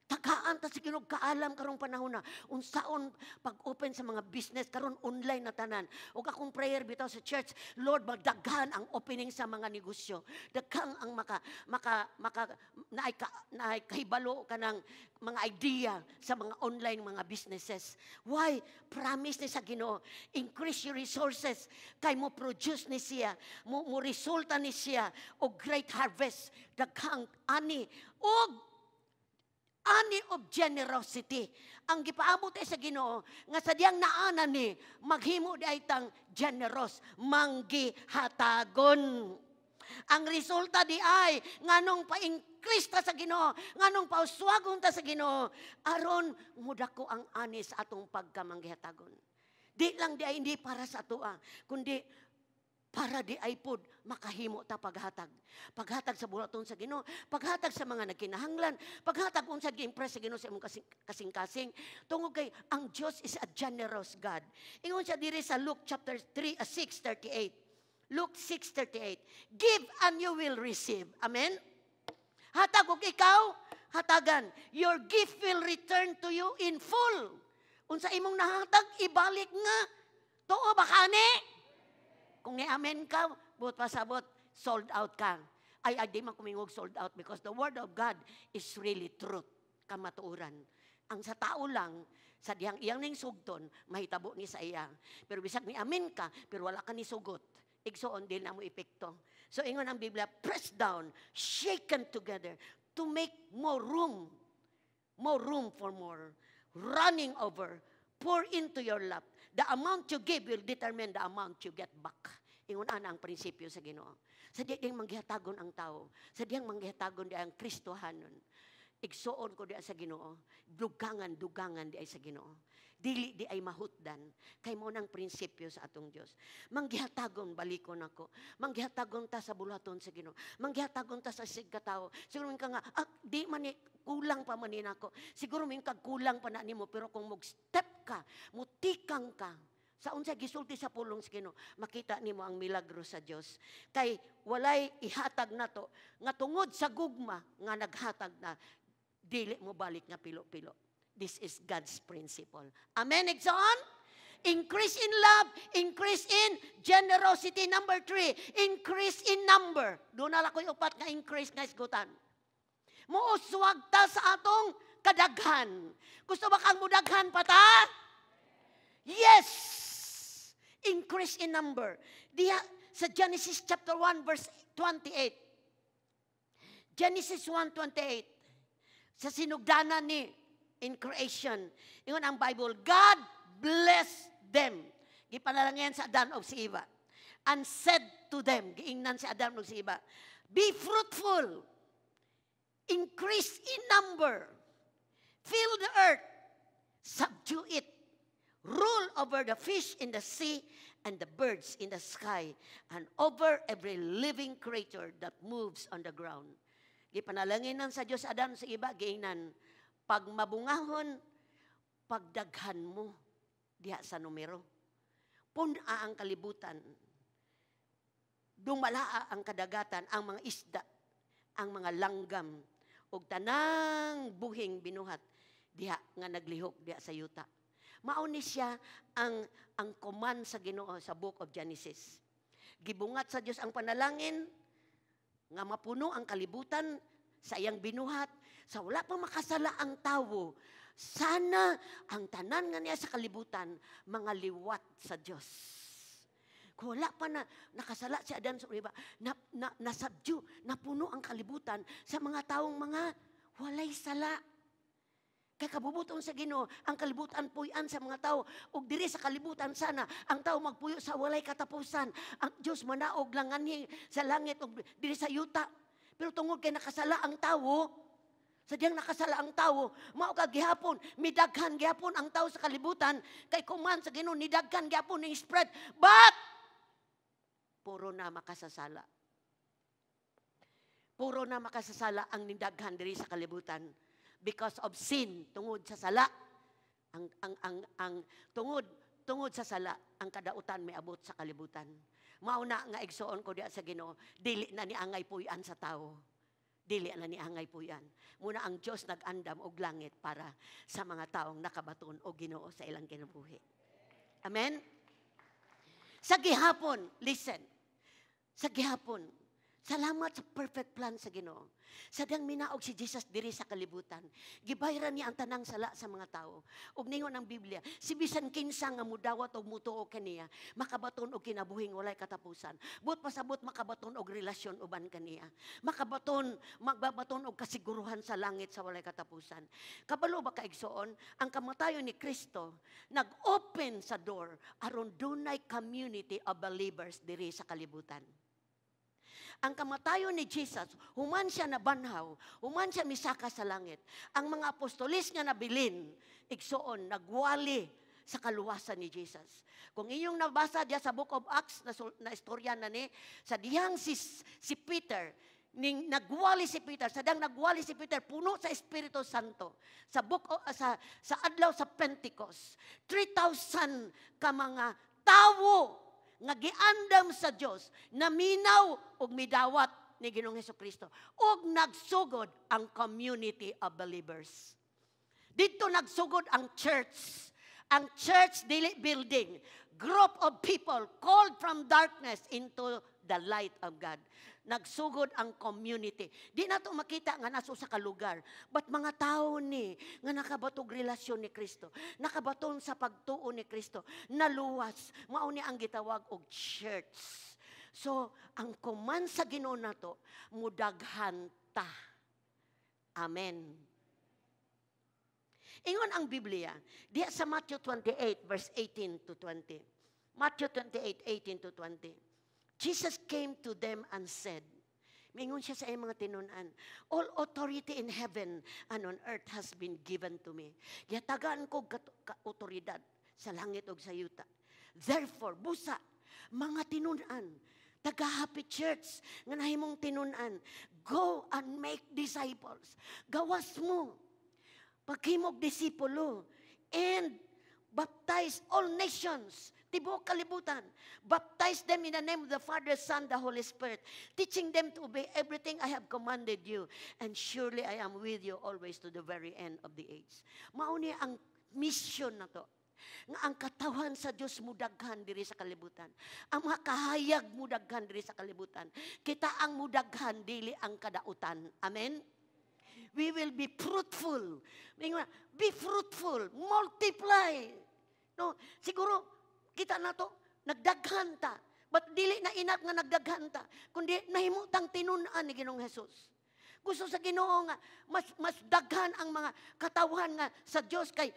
Tagaan ta sa Ginoo kaalam karong panahon na unsaon pag-open sa mga business karon, online na tanan. Ug akong prayer bitaw sa church, Lord, magdaghan ang opening sa mga negosyo. Daghang ang maka maka maka naay ka, naay kahibalo kanang mga idea sa mga online mga businesses. Why? Promise ni sa Ginoo, increase your resources kay mo produce ni siya, mo resulta ni siya og great harvest, daghang ani og ani of generosity. Ang gipaabot ay sa Ginoo nga sa diyang naana ni maghimo di ay tang generous, manggihatagon. Ang resulta di ay nganong pa-increase ta sa Ginoo, nganong pauswagon ta sa Ginoo, aron mudako ang ani sa atong pagkamanggihatagon. Di lang di ay hindi para sa atoa, kundi para di ay pod makahimo ta paghatag. Paghatag sa buhaton sa Ginoo, paghatag sa mga nagkinahanglan, paghatag unsa gi-impress sa Ginoo sa imong kasing-kasing. Tungod kay ang Dios is a generous God. Ingon siya diri sa Luke chapter 3 6:38. Luke 6:38. Give and you will receive. Amen. Hatag og ikaw, hatagan. Your gift will return to you in full. Unsa imong nahatag, ibalik nga. Tuo ba kani? Kung ni-amen ka, buot pasabot, sold out ka. Ay, di man kumingog sold out because the word of God is really truth, kamatuoran. Ang sa tao lang, sa diyang iyang ning sugton, mahitabo ni sa iya. Pero bisag ni amen ka, pero wala ka ni sugot, igsoon, di na mo epekto. So ingon ang Biblia, press down, shaken together, to make more room for more, running over, pour into your lap. The amount you give will determine the amount you get back. Ingon ana ang prinsipyo sa Ginoo. Sa di ding manggihatagon ang tao, sa diyang manggihatagon di ang Kristohanon. Igsuon ko di sa Ginoo, dugangan dugangan di ay sa Ginoo. Dili di ay mahutdan kay mo nang prinsipyo sa atong Dios. Manggihatagon, balikon ako. Manggihatagon ta sa bulaton sa Ginoo. Manggihatagon ta sa sig katawo. Siguro ka nga, ah, di man ni kulang pa man ni nako. Siguro min kag kulang pa na nimo, pero kung mo step ka, mutikang ka sa unsa gisulti sa pulong sa Ginoo, makita nimo ang milagro sa Dios. Kay walay ihatag nato nga tungod sa gugma nga naghatag na dili mo balik nga pilo-pilo. This is God's principle. Amen, igsoon? Increase in love, increase in generosity. Number three, increase in number. Doon na lang ko'y upat nga increase nga isgutan. Muuswag ta sa atong kadaghan. Gusto ba kang mudaghan pa ta? Yes! Increase in number. Diha sa Genesis chapter 1 verse 28. Genesis 1:28. Sa sinugdanan ni in creation. Ingon ang Bible, God bless them. Gipanalangin sa Adam og si Eva. And said to them, giingnan si Adam og si Eva, "Be fruitful, increase in number, fill the earth, subdue it, rule over the fish in the sea and the birds in the sky, and over every living creature that moves on the ground." Gipanalanginan sa Dios Adam sa Eva, giingnan, pag mabungahon, pagdaghan mo diha sa numero. Pun-a ang kalibutan. Dumalaa ang kadagatan, ang mga isda, ang mga langgam, ug tanang buhing binuhat diha nga naglihok diha sa yuta. Mao ni siya ang command sa Ginoo sa Book of Genesis. Gibungat sa Dios ang panalangin nga mapuno ang kalibutan sa iyang binuhat sa wala pa makasala ang tawo. Sana ang tanan nga niya sa kalibutan mga liwat sa Dios. Kung wala pa na nakasala si Adan sa iba, na, nasabdyo, napuno ang kalibutan sa mga taong mga walay sala. Kay kabubuton sa Ginoo, ang kalibutan puy-an sa mga tao ug diri sa kalibutan sana ang tao magpuyo sa walay katapusan. Ang Dios manaog lang anhi sa langit ug diri sa yuta. Pero tungod kay nakasala ang tawo, sadyang nakasala ang tawo, mao ka gihapon, midaghan gihapon ang tao sa kalibutan kay command sa Ginoo, nidaghan gihapon ning spread. But puro na makasasala. Puro na makasasala ang nidaghan diri sa kalibutan because of sin, tungod sa sala. Ang tungod tungod sa sala ang kadautan may abot sa kalibutan. Mao na nga, igsoon ko diha sa Ginoo, dili na ni angay puy-an sa tawo. Dili na ni angay puy-an. Muna ang Dios nag-andam og langit para sa mga taong nakabaton og Ginoo sa ilang kinabuhi. Amen. Sa gihapon, listen. Sa gihapon, salamat sa perfect plan sa Ginoo. Sa diyang minaog si Jesus diri sa kalibutan, gibayran niya ang tanang sala sa mga tao. Ug ningon ang Biblia, si bisan kinsa nga mudawat og mutuo kaniya, makabaton og kinabuhing walay katapusan. Buot pasabot, makabaton og relasyon uban kaniya. Makabaton, magbabaton og kasiguruhan sa langit sa walay katapusan. Kabalo ba ka, igsoon, ang kamatayon ni Kristo nag-open sa door aron dunay community of believers diri sa kalibutan? Ang kamatayon ni Jesus, human siya nabanhaw, human siya misaka sa langit. Ang mga apostolis nga nabilin, igsoon, nagwali sa kaluwasan ni Jesus. Kung inyong nabasa diya sa Book of Acts, na istorya na ni, sa dihang si Peter, ning nagwali si Peter, sa dihang nagwali si Peter, puno sa Espiritu Santo. Sa book o, sa adlaw sa Pentecost, 3,000 ka mga tawo nga giandam sa Dios naminaw ug midawat ni Ginoong Hesukristo ug nagsugod ang community of believers. Dito nagsugod ang church. Ang church, dili building, group of people called from darkness into the light of God. Nagsugod ang community. Di nato makita nga nasa usa ka lugar, but mga tao ni nga nakabatog relasyon ni Kristo, nakabaton sa pagtuo ni Kristo, naluwas, mao ni ang gitawag og church. So, ang command sa Ginoo nato, mudaghan ta. Amen. Ingon ang Biblia, diya sa Matthew 28 verse 18 to 20. Matthew 28, 18 to 20. Jesus came to them and said, mingon siya sa iyang mga tinunan, "All authority in heaven and on earth has been given to me." Gihatagan ko otoridad sa langit ug sa yuta. Therefore, busa, mga tinunan, taga Happy Church, nga nahimong tinunan, go and make disciples. Gawas mo, paghimog disipulo, and baptize all nations, tibuok kalibutan. Baptize them in the name of the Father, Son, the Holy Spirit, teaching them to obey everything I have commanded you. And surely I am with you always to the very end of the age. Mao ni ang mission na to. Nga ang katawhan sa Dios mudaghan diri sa kalibutan. Ang mga kahayag mudaghan diri sa kalibutan. Kita ang mudaghan, dili ang kadautan. Amen? We will be fruitful. Be fruitful, multiply. No, siguro kita na to, nagdaghan ta. But dili na enough nga nagdaghan ta, kundi nahimutang tinun-an ni Ginoong Hesus. Gusto sa Ginoo nga mas mas daghan ang mga katawhan nga sa Dios kay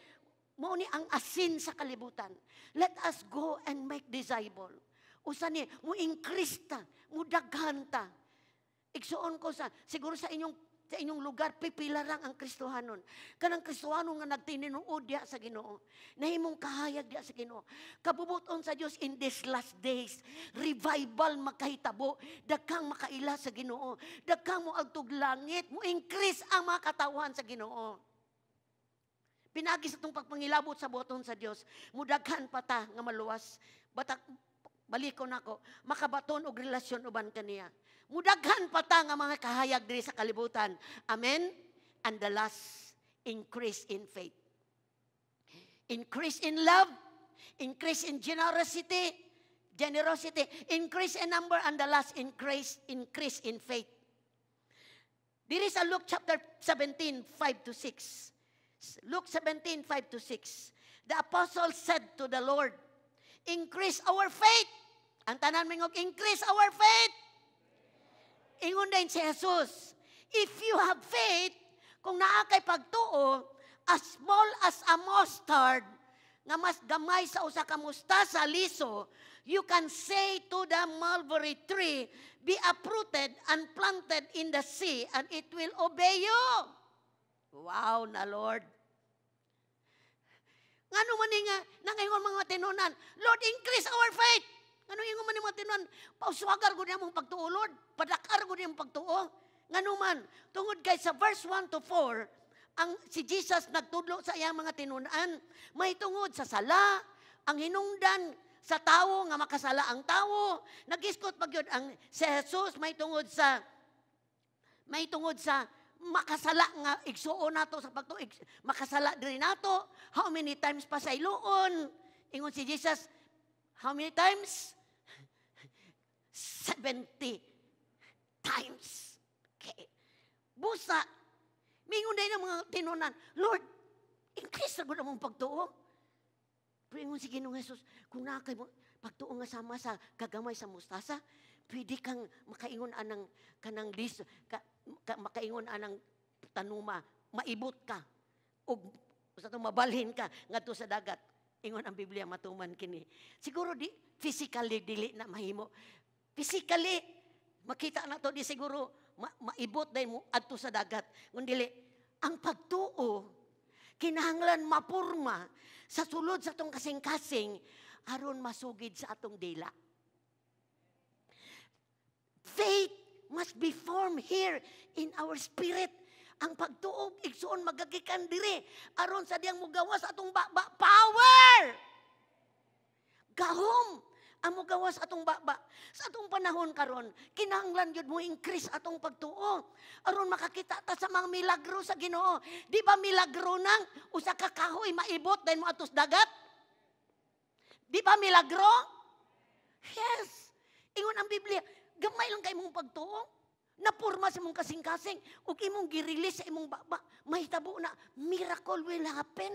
mao ni ang asin sa kalibutan. Let us go and make disciple. Usa ni mo increase ta, mo daghan ta. Igsuon ko sa siguro sa inyong lugar, pipila lang ang Kristohanon. Kanang Kristohanon nga nagtininuod diha sa Ginoo. Nahimong kahayag diha sa Ginoo. Kabubuton sa Dios, in these last days, revival makahitabo, daghang makaila sa Ginoo, daghang mo adtog langit, mo increase ang mga katawhan sa Ginoo. Pinagi sa itong pagpangilabot sa buhaton sa Dios, mudaghan pa ta nga maluwas. Batak balikon ako, makabaton og relasyon uban kaniya. Mudaghan pa ta nga mga kahayag diri sa kalibutan. Amen? And the last, increase in faith. Increase in love, increase in generosity, generosity, increase in number, and the last, increase, increase in faith. Diri sa Luke chapter 17, 5 to 6. Luke 17, 5 to 6. The apostle said to the Lord, "Increase our faith." Ang tanan mingog, "Increase our faith." Ingon din si Jesus, "If you have faith," kung naa kay pagtuo, "as small as a mustard," nga mas gamay sa usa ka mustasa liso, "you can say to the mulberry tree, 'Be uprooted and planted in the sea,' and it will obey you." Wow na, Lord. Ngano man ni nga nangingon mga tinunan, "Lord, increase our faith." Ngano ingon man ni mga tinunan, "Pauswagar gud mong pagtuo, Lord. Padakar gud mong pagtuo." Ngano man, tungod kay sa verse 1 to 4, ang si Jesus nagtudlo sa iyang mga tinunan, may tungod sa sala, ang hinungdan sa tawo nga makasala ang tawo. Nagiskot pa gyud ang si Jesus may tungod sa makasala nga igsuon nato sa pagtuo, makasala diri nato. How many times pa sa iluon? Ingon si Jesus, how many times? 70 times. Okay. Busa, mingon din ang mga tinunan, "Lord, increase na gud among pagtuo." Pero ingon si Ginoong Jesus, "Kung naa kay mo pagtuo nga sama sa kagamay sa mustasa, pwede kang makaingon anang kanang lis, ka, makaingon anang tanuma, maibot ka ug sa itong mabalhin ka ngadto sa dagat." Ingon ang Biblia, matuman kini. Siguro di physically dili na mahimo. Physically makita na to, di siguro maibot dahil mo adto sa dagat. Kung dili ang pagtuo kinahanglan mapurma sa sulod sa atong kasing-kasing aron masugid sa atong dila. Faith must be formed here in our spirit. Ang pagtuo, igsuon, magagikan diri aron sa diyang mugawas atong baba, power. Gahom ang mugawas atong baba. Sa atong panahon karon, kinahanglan gyud mo increase atong pagtuo aron makakita ta sa mga milagro sa Ginoo. Di ba milagro nang usa ka kahoy maibot dahil mo atos dagat? Di ba milagro? Yes. Ingon ang Biblia, gamay lang kay imong pagtuo. Napurma sa imong kasing-kasing ug imong gi-release sa imong baba, mahitabo na, miracle will happen.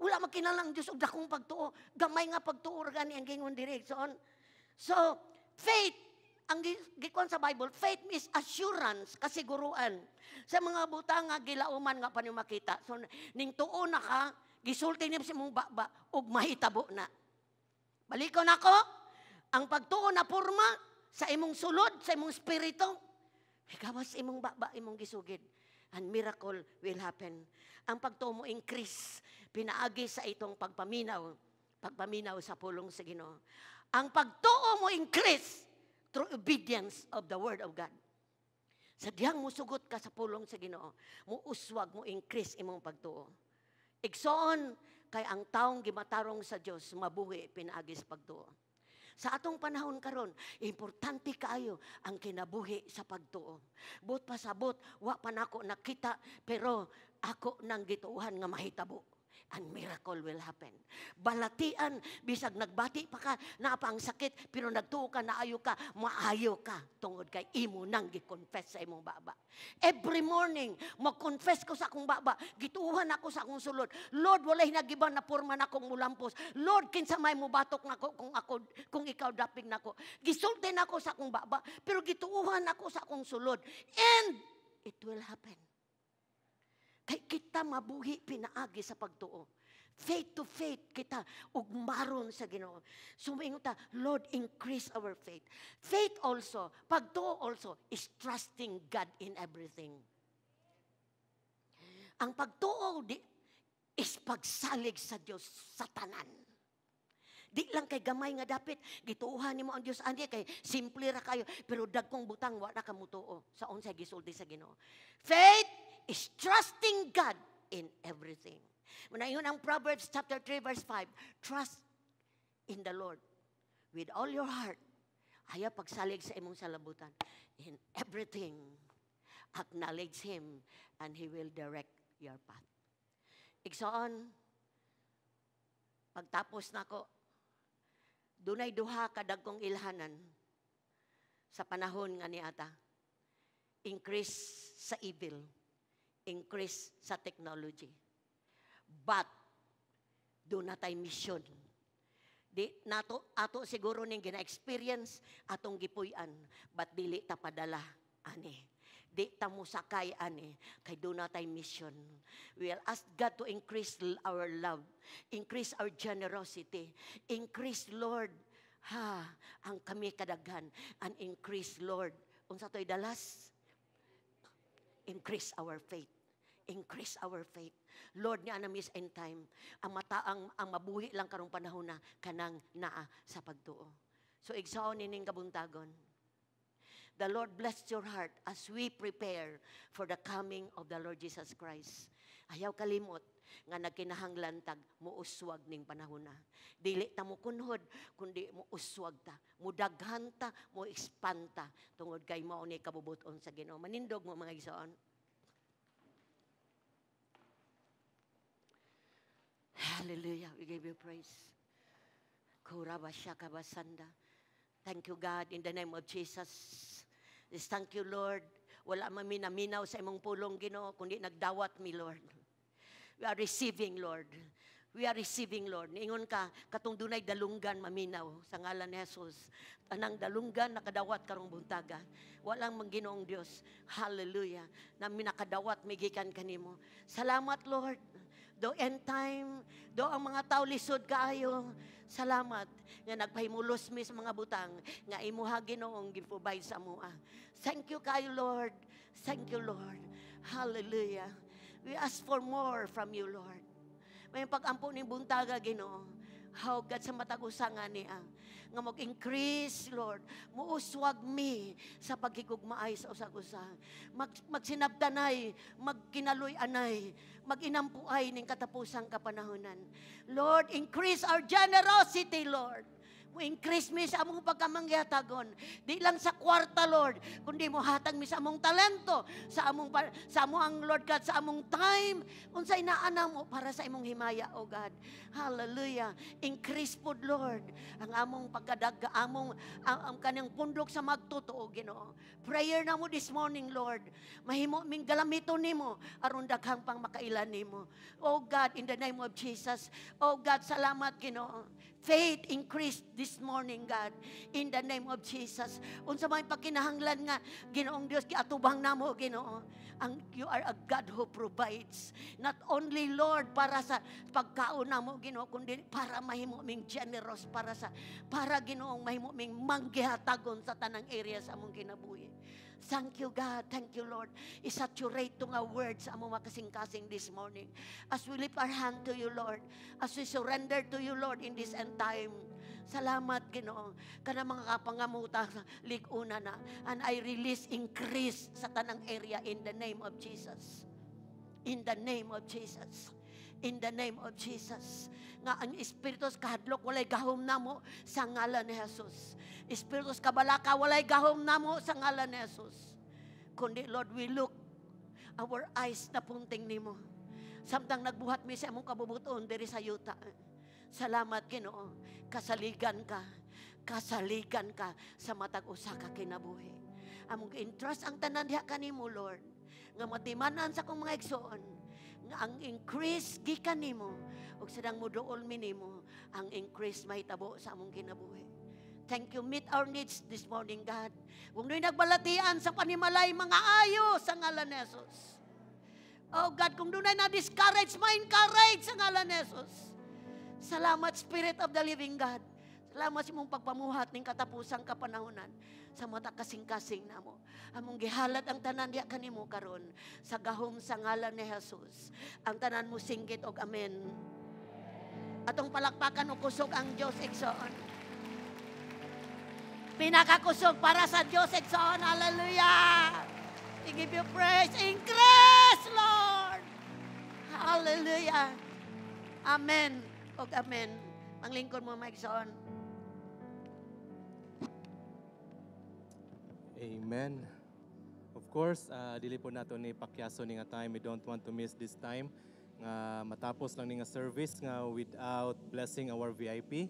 Wala magkinahanglan ang Diyos og dakong pagtuo. Gamay nga pagtuo ra gani ang gingon diri. So, faith, ang gikuan sa Bible, faith is assurance, kasiguruan sa mga butang nga gilauman nga pa makita. So, ning tuo na ka, gisulti niya sa imong baba, ug mahitabo na. Balikon ako, ang pagtuo na purma sa imong sulod, sa imong spirito, ikawas imong baba, imong gisugid. And miracle will happen. Ang pagtuo mo increase, pinaagi sa itong pagpaminaw, pagpaminaw sa pulong sa Ginoo. Ang pagtuo mo increase through obedience of the word of God. Sa diyang musugot ka sa pulong sa Ginoo, mo uswag, mo increase imong pagtuo. Igsoon, kay ang taong gimatarong sa Dios mabuhi pinaagi sa pagtuo. Sa atong panahon karon, importante kaayo ang kinabuhi sa pagtuo. Buot pasabot, wa pa nako nakita, pero ako nang gituohan nga mahitabo. And miracle will happen. Balatian, bisag nagbati pa ka, naa pa ang sakit, pero nagtuo ka, naayo ka, maayo ka, tungod kay imo nang gi-confess sa imong baba. Every morning, mag-confess ko sa akong baba, gituohan ako sa akong sulod. "Lord, walay nagiban na porma na akong mulampos. Lord, kinsa may mubatok nako kung ako kung ikaw dapig nako?" Gisulti nako sa akong baba, pero gituohan ako sa akong sulod. And it will happen. Kay kita mabuhi pinaagi sa pagtuo. Faith to faith kita ugmaron sa Ginoo. So moingon ta, "Lord, increase our faith." Faith also, pagtuo also is trusting God in everything. Ang pagtuo di, is pagsalig sa Dios sa tanan. Di lang kay gamay nga dapit, gituohan nimo ang Dios ani kay simple ra kayo, pero dagkong butang wa na ka mutuo sa unsay gisulti sa Ginoo. Faith is trusting God in everything. Muna yun ang Proverbs chapter 3 verse 5. Trust in the Lord with all your heart. Ayaw pagsalig sa imong salabutan. In everything, acknowledge Him and He will direct your path. Igsoon, pagtapos nako, dunay duha ka dagkong ilhanan sa panahon nga niata. Increase sa evil, increase sa technology. But duna tay mission. Di nato ato siguro ning gina-experience atong gipuy-an, but dili ta padala ani. Di ta musakay ani kay duna tay mission. We will ask God to increase our love, increase our generosity, increase, Lord, ha, ang kami kadaghan, and increase, Lord, unsa to'y dalas? Increase our faith. Increase our faith. Lord, nga na miss end time. Ang mata ang mabuhi lang karong panahon na kanang naa sa pagtuo. So igsaon nining kabuntagon. The Lord bless your heart as we prepare for the coming of the Lord Jesus Christ. Ayaw kalimot nga nagkinahanglan tag muuswag ning panahon na. Dili ta mo kunhod, kundi muuswag ta, mudaghan ta, mo expand ta tungod kay mao ni kabubuton sa Ginoo. Manindog mo, mga igsoon. Hallelujah. We give you praise. Kurabashakabasanda. Thank you, God, in the name of Jesus. Just thank you, Lord. Wala man mi naminaw sa imong pulong, Ginoo, kundi nagdawat mi, Lord. We are receiving, Lord. We are receiving, Lord. Niingon ka, katong dunay dalunggan maminaw sa ngalan ni Jesus. Tanang dalunggan nakadawat karong buntaga. Walang mang Ginoong Dios. Hallelujah. Na minakadawat migikan kanimo. Salamat, Lord. Do end time, do ang mga tao lisod kaayo. Salamat nga nagpahimulos mi sa mga butang nga imuha, Ginoong, gi-provide sa amoa. Thank you kayo, Lord. Thank you, Lord. Hallelujah. We ask for more from you, Lord. May pag-ampo ning buntaga, Ginoo. How God sa matag usa nga niya nga mag-increase, Lord. Muuswag mi sa paghigugmaay sa usag-usa. Magsinabtanay, magkinaloy-anay, maginampuay ning katapusang kapanahonan. Lord, increase our generosity, Lord. Mo increase mi sa among pagkamangyatagon. Di lang sa kwarta, Lord, kundi mo hatag mi sa among talento, sa among, Lord God, sa among time, unsay naa mo para sa imong himaya, O God. Hallelujah. Increase pod, Lord, ang among pagkadag, among ang kanang pundok sa magtotoo, Ginoo. Prayer na mo this morning, Lord. Mahimo ming galamiton nimo aron daghang pang makailan nimo. Oh God, in the name of Jesus. Oh God, salamat, Ginoo. Faith increased this morning, God, in the name of Jesus. Unsa may pagkinahanglan nga, Ginoong Dios, giatubang namo, Ginoo. Ang you are a God who provides. Not only, Lord, para sa pagkaon namo, Ginoo, kundi para mahimo ming generous, para, Ginoong, mahimo ming manggihatagon sa tanang area sa among kinabuhi. Thank you, God. Thank you, Lord. I-saturate to nga words sa among makasing-kasing this morning. As we lift our hand to you, Lord. As we surrender to you, Lord, in this end time. Salamat, Ginoo. Kana mga kapangamuta, lig-una na. And I release increase sa tanang area in the name of Jesus. In the name of Jesus. In the name of Jesus. Nga ang espiritu sa kahadlok walay gahom namo sa ngalan ni Jesus. Espiritu sa kabalaka walay gahom namo sa ngalan ni Jesus. Kundi, Lord, we look our eyes na punting nimo. Samtang nagbuhat mi sa among kabubuton diri sa yuta. Salamat, Ginoo. Kasaligan ka. Kasaligan ka sa matag usa ka kinabuhi. Among entrust ang tanan diha kanimo, Lord. Nga matimanan sa akong mga igsoon nga ang increase gikan nimo ug sadang moduol mi nimo, ang increase mahitabo sa among kinabuhi. Thank you. Meet our needs this morning, God. Kung do'y nagbalatian sa panimalay, mga ayo sa ngalan ni Jesus. Oh God, kung doon ay na-discourage, ma-encourage sa ngalan ni Jesus. Salamat, Spirit of the Living God. Salamat sa imong pagpamuhat ning katapusang kapanahonan sa mata kasing-kasing namo. Among gihalad ang tanan diha kanimo karon sa gahom sa ngalan ni Jesus. Ang tanan mo singgit og amen. Atong palakpakan og kusog ang Dios, igsoon. Pinakakusog para sa Dios, igsoon. Hallelujah. We give you praise. Increase, Lord. Hallelujah. Amen. Og amen. Panglingkod mo, mga igsoon. Amen. Of course, dili po nato ni pakyaso ni nga time. We don't want to miss this time nga matapos lang ni nga service nga without blessing our VIP.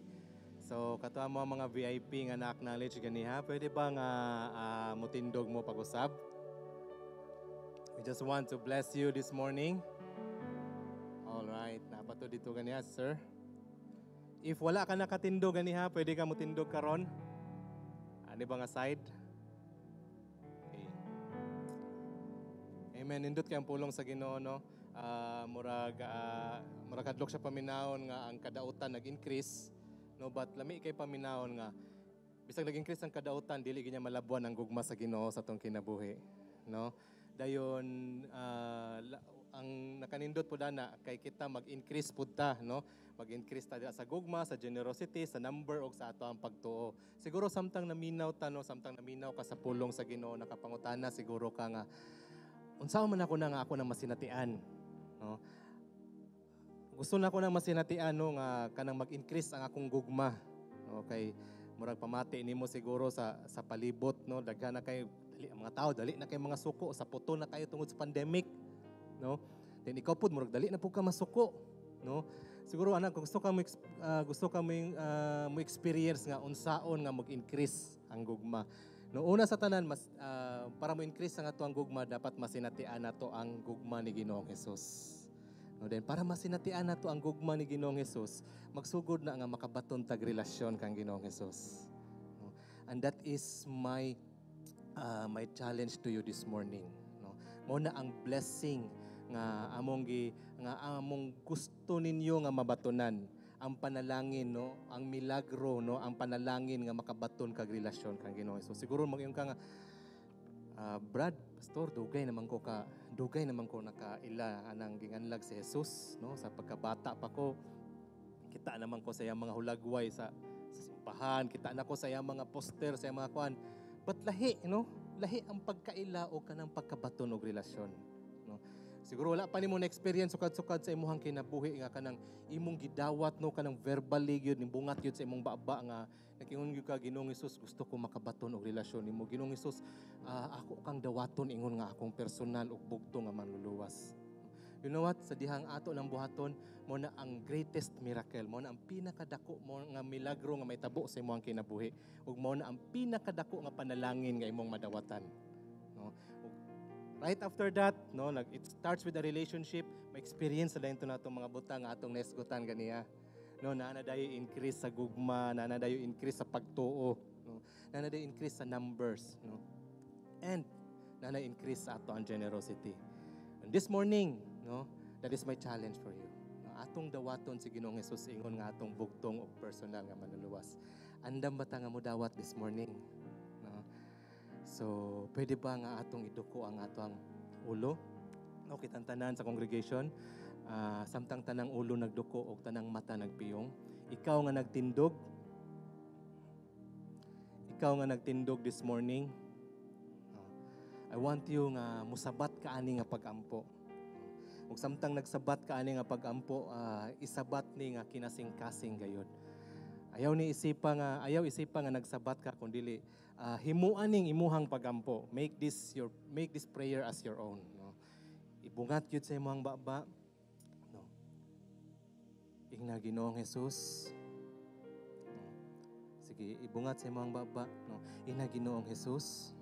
So kato mo ang mga VIP nga na-acknowledge ganiha, pwede ba nga mutindog mo pag-usab? We just want to bless you this morning. All right, napato dito ganiha, sir. If wala ka nakatindog ganiha, pwede ka mutindog karon. Ani ba nga side? Okay. Amen. Nindot kay ang pulong sa Ginoo, no. Murag hadlok siya paminawon nga ang kadautan nag-increase, no, but lami kay paminawon nga bisag nag-increase ang kadautan, dili gyud niya malabuan ang gugma sa Ginoo sa atong kinabuhi, no. Dayon ang nakanindot po dana kay kita mag-increase pud ta, no, mag-increase ta dira sa gugma, sa generosity, sa number og sa ato ang pagtuo. Siguro samtang naminaw ta, no, samtang naminaw ka sa pulong sa Ginoo, nakapangutana siguro ka nga unsaon man ako na nga ako nang masinatian, no? Gusto na ako nang masinatian, no, nga kanang mag-increase ang akong gugma, no, kay murag pamati nimo siguro sa palibot, no, daghan na kay dali ang mga tao, dali na kay mga suko, sa puto na kayo tungod sa pandemic, no. Then ikaw pud murag dali na pud ka masuko, no. Siguro anak, kung gusto ka mo mo experience nga unsaon nga mag-increase ang gugma. No, una sa tanan, mas para mo increase ang ato ang gugma, dapat masinatian nato ang gugma ni Ginoong Hesus. No, then para masinatian nato ang gugma ni Ginoong Hesus, magsugod na nga makabaton tag relasyon kang Ginoong Hesus. No? And that is my challenge to you this morning, no. Mao na ang blessing nga among gusto ninyo nga mabatonan, ang panalangin, no, ang milagro, no, ang panalangin nga makabaton kag relasyon kang Ginoo. So siguro mag-ingon ka nga, Brad, pastor, dugay naman ko nakaila anang ginganlag si Jesus, no, sa pagkabata pa ko. Kita naman ko sa iyang mga hulagway sa simbahan, kita na ko sa iyang mga poster, sa iyang mga kuan. But lahi, no? Lahi ang pagkaila o kanang pagkabaton og relasyon, no? Siguro wala pa nimo na experience sukad-sukad sa imuhang kinabuhi nga kanang imong gidawat, no, kanang verbally gyud nibungat gyud sa imong baba nga nakingon gyud ka, "Ginoong Hesus, gusto ko makabaton og relasyon nimo. Ginoong Hesus, ako kang dawaton ingon nga akong personal ug bugto nga manluluwas." You know what? Sa dihang ato ng buhaton, mo na ang greatest miracle, mo na ang pinakadako mo nga milagro nga mahitabo sa imong kinabuhi, ug mo na ang pinakadako nga panalangin nga imong madawatan. No? Ug right after that, no, it starts with a relationship, ma-experience na dayon to natong mga butang nga atong naisgutan ganiya. No, naa na dayo increase sa gugma, naa na dayo increase sa pagtuo, no. Naa na dayo increase sa numbers, no. And naa na increase sa ato ang generosity. And this morning, no, that is my challenge for you. No, atong dawaton si Ginoong Hesus ingon nga atong bugtong og personal nga manluluwas. Andam ba ta nga modawat this morning? No? So, pwede ba nga atong iduko ang atong ulo? No, kitang tanan sa congregation, samtang tanang ulo nagduko og tanang mata nagpiyong, ikaw nga nagtindog, ikaw nga nagtindog this morning, no, I want you nga musabat ka ani nga pagampo. Ug samtang nagsabat ka ani nga pagampo, isabat ni nga kinasing-kasing gayod. Ayaw isipa nga nagsabat ka kun dili himuan ning imuhang pagampo. Make this prayer as your own, no. Ibungat gyud sa imong baba, no. Ingna, "Ginoong Hesus." No. Sige, ibungat sa imong baba, no. "Ingna, Ginoong Hesus,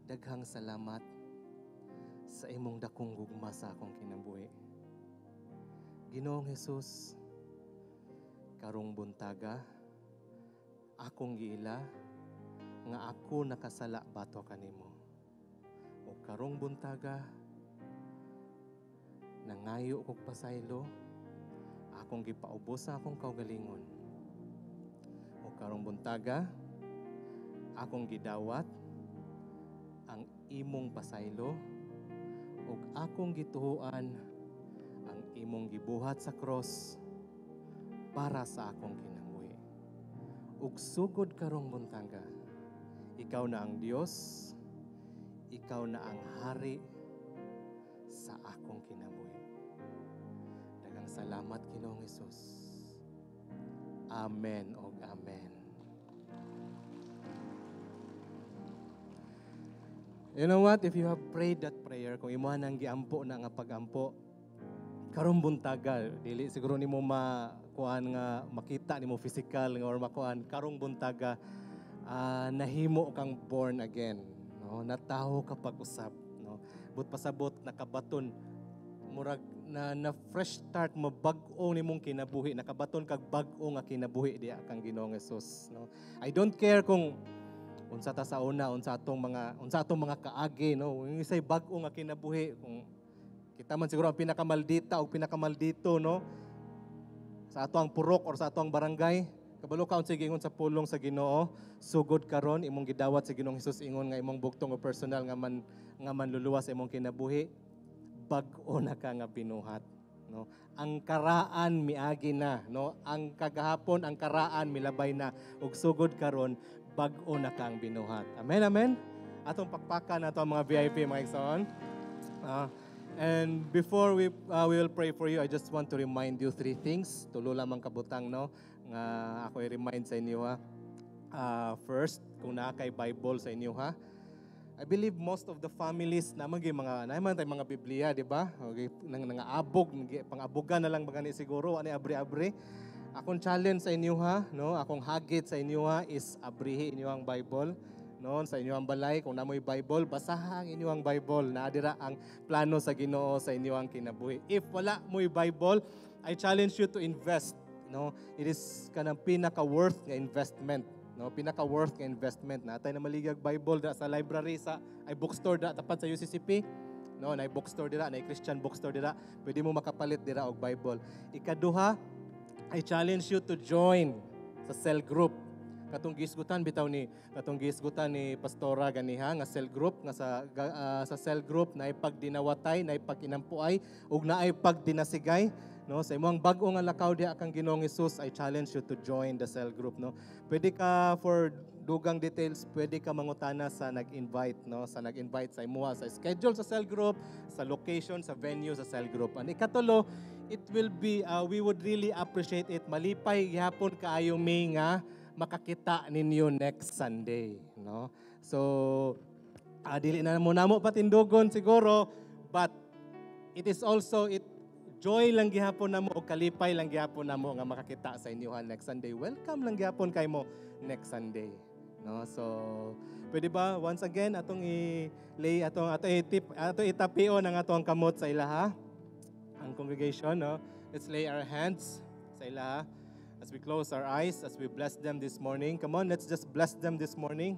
daghang salamat sa imong dakong gugma sa akong kinabuhi. Ginoong Hesus, karong buntaga, akong giila nga ako nakasala batok kanimo. O karong buntaga, nangayo kog pasaylo, akong gipaubos sa akong kaugalingon. O karong buntaga, akong gidawat ang imong pasaylo ug akong gituohan ang imong gibuhat sa cross para sa akong kinabuhi. Ug sugod karong buntaga, ikaw na ang Dios, ikaw na ang hari sa akong kinabuhi. Daghang salamat, Ginoong Hesus." Amen og amen. You know what? If you have prayed that prayer, kung imo nang giampo na nga pagampo, karong buntaga, dili siguro nimo makuan nga makita nimo physical nga or makuan, karong buntaga nahimo kang born again, no? Natawo ka pag-usab, no? But pasabot nakabaton murag na fresh start mo, bag-o nimong kinabuhi, nakabaton kag bag-o nga kinabuhi diha kang Ginoong Hesus, no? I don't care kung unsa ta sa una, unsa atong mga kaagi, no? Yung isay bag-o nga kinabuhi, kung kita man siguro ang pinakamaldita o pinakamaldito, no? Sa ato ang purok or sa ato ang barangay, kabalo ka unsay giingon sa pulong sa Ginoo, sugod karon imong gidawat sa Ginoong Hesus ingon nga imong bugtong o personal nga man nga manluluwas sa imong kinabuhi, bag-o na ka nga binuhat, no? Ang karaan miagi na, no? Ang kagahapon ang karaan milabay na, ug sugod karon bag-o na kang binuhat. Amen, amen. Atong pakpakan nato ang mga VIP, mga igsoon. And before we will pray for you, I just want to remind you three things. Tulo lamang kabutang, no? Nga ako i-remind sa inyo, ha. First, kung naa kay Bible sa inyo, ha. I believe most of the families naman gyud mga naman tay mga Biblia, di ba? Okay, nang nangaabog, pangabogan na lang bagani siguro ani abri-abri. Akong challenge sa inyo, ha, no? Akong hagit sa inyo, ha, is abrihi inyo ang Bible, no? Sa inyo ang balay, kung namoy Bible, basaha ang inyo ang Bible. Naadira ang plano sa Ginoo sa inyo ang kinabuhi. If wala moy Bible, I challenge you to invest, no? It is kanang pinaka worth nga investment, no? Pinaka worth nga investment. Natay na maligag Bible da sa library sa ay bookstore da tapat sa UCCP. No, nay bookstore dira, nay Christian bookstore dira. Pwede mo makapalit dira og Bible. Ikaduha, I challenge you to join sa cell group. Katong gisgutan bitaw ni katong gisgutan ni pastora ganiha nga cell group nga sa cell group naay pagdinawatay, naay paginampuay ug naay pagdinasigay, no? Sa imong bag-o nga lakaw diha kang Ginoong Hesus, I challenge you to join the cell group, no? Pwede ka for dugang details, pwede ka mangutana sa nag-invite, no? Sa nag-invite sa imuha sa schedule sa cell group, sa location, sa venue sa cell group. And ikatulo, it will be we would really appreciate it. Malipay gihapon kaayo mi nga makakita ninyo next Sunday, no? So dili na mo namo patindugon siguro, but it is also it joy lang gihapon namo o kalipay lang gihapon namo nga makakita sa inyo next Sunday. Welcome lang gihapon kay mo next Sunday, no? So pwede ba once again atong i-lay atong ato i-tip ato itapion ang atong kamot sa ilaha ang congregation, no? Let's lay our hands sa ilaha as we close our eyes, as we bless them this morning. Come on, let's just bless them this morning.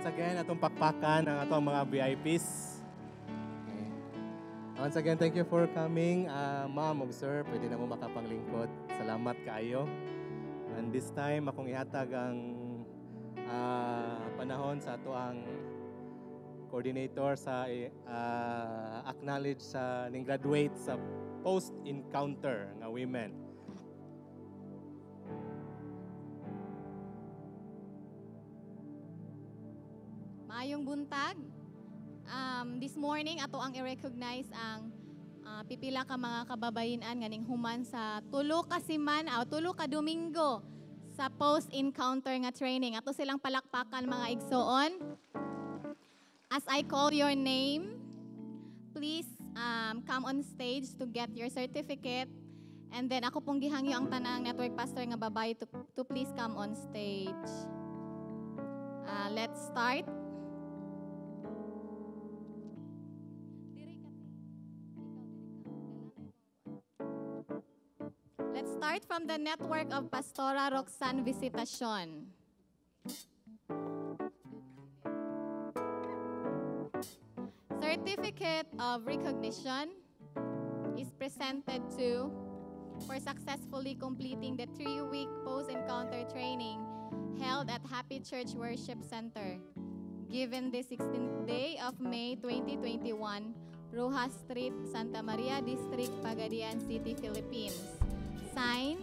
Again, atong pakpakan ang atong mga VIPs. Okay. Once again, thank you for coming. Ma'am ug sir, pwede na mo makapanglingkod. Salamat kaayo. And this time, akong ihatag ang panahon sa ato ang coordinator sa acknowledge sa ning graduate sa post-encounter nga women. Maayong buntag. This morning ato ang i-recognize ang pipila ka mga kababayen-an nga ning human sa tulo ka semana o tulo ka Domingo sa post-encounter nga training. Ato silang palakpakan mga igsoon. As I call your name, please come on stage to get your certificate. And then ako pong gihangyo ang tanang network pastor nga babae to please come on stage. Let's start. Let's start from the network of Pastora Roxanne Visitacion. Certificate of Recognition is presented to for successfully completing the 3-week post-encounter training held at Happy Church Worship Center, given the 16th day of May 2021, Rojas Street, Santa Maria District, Pagadian City, Philippines. Signed,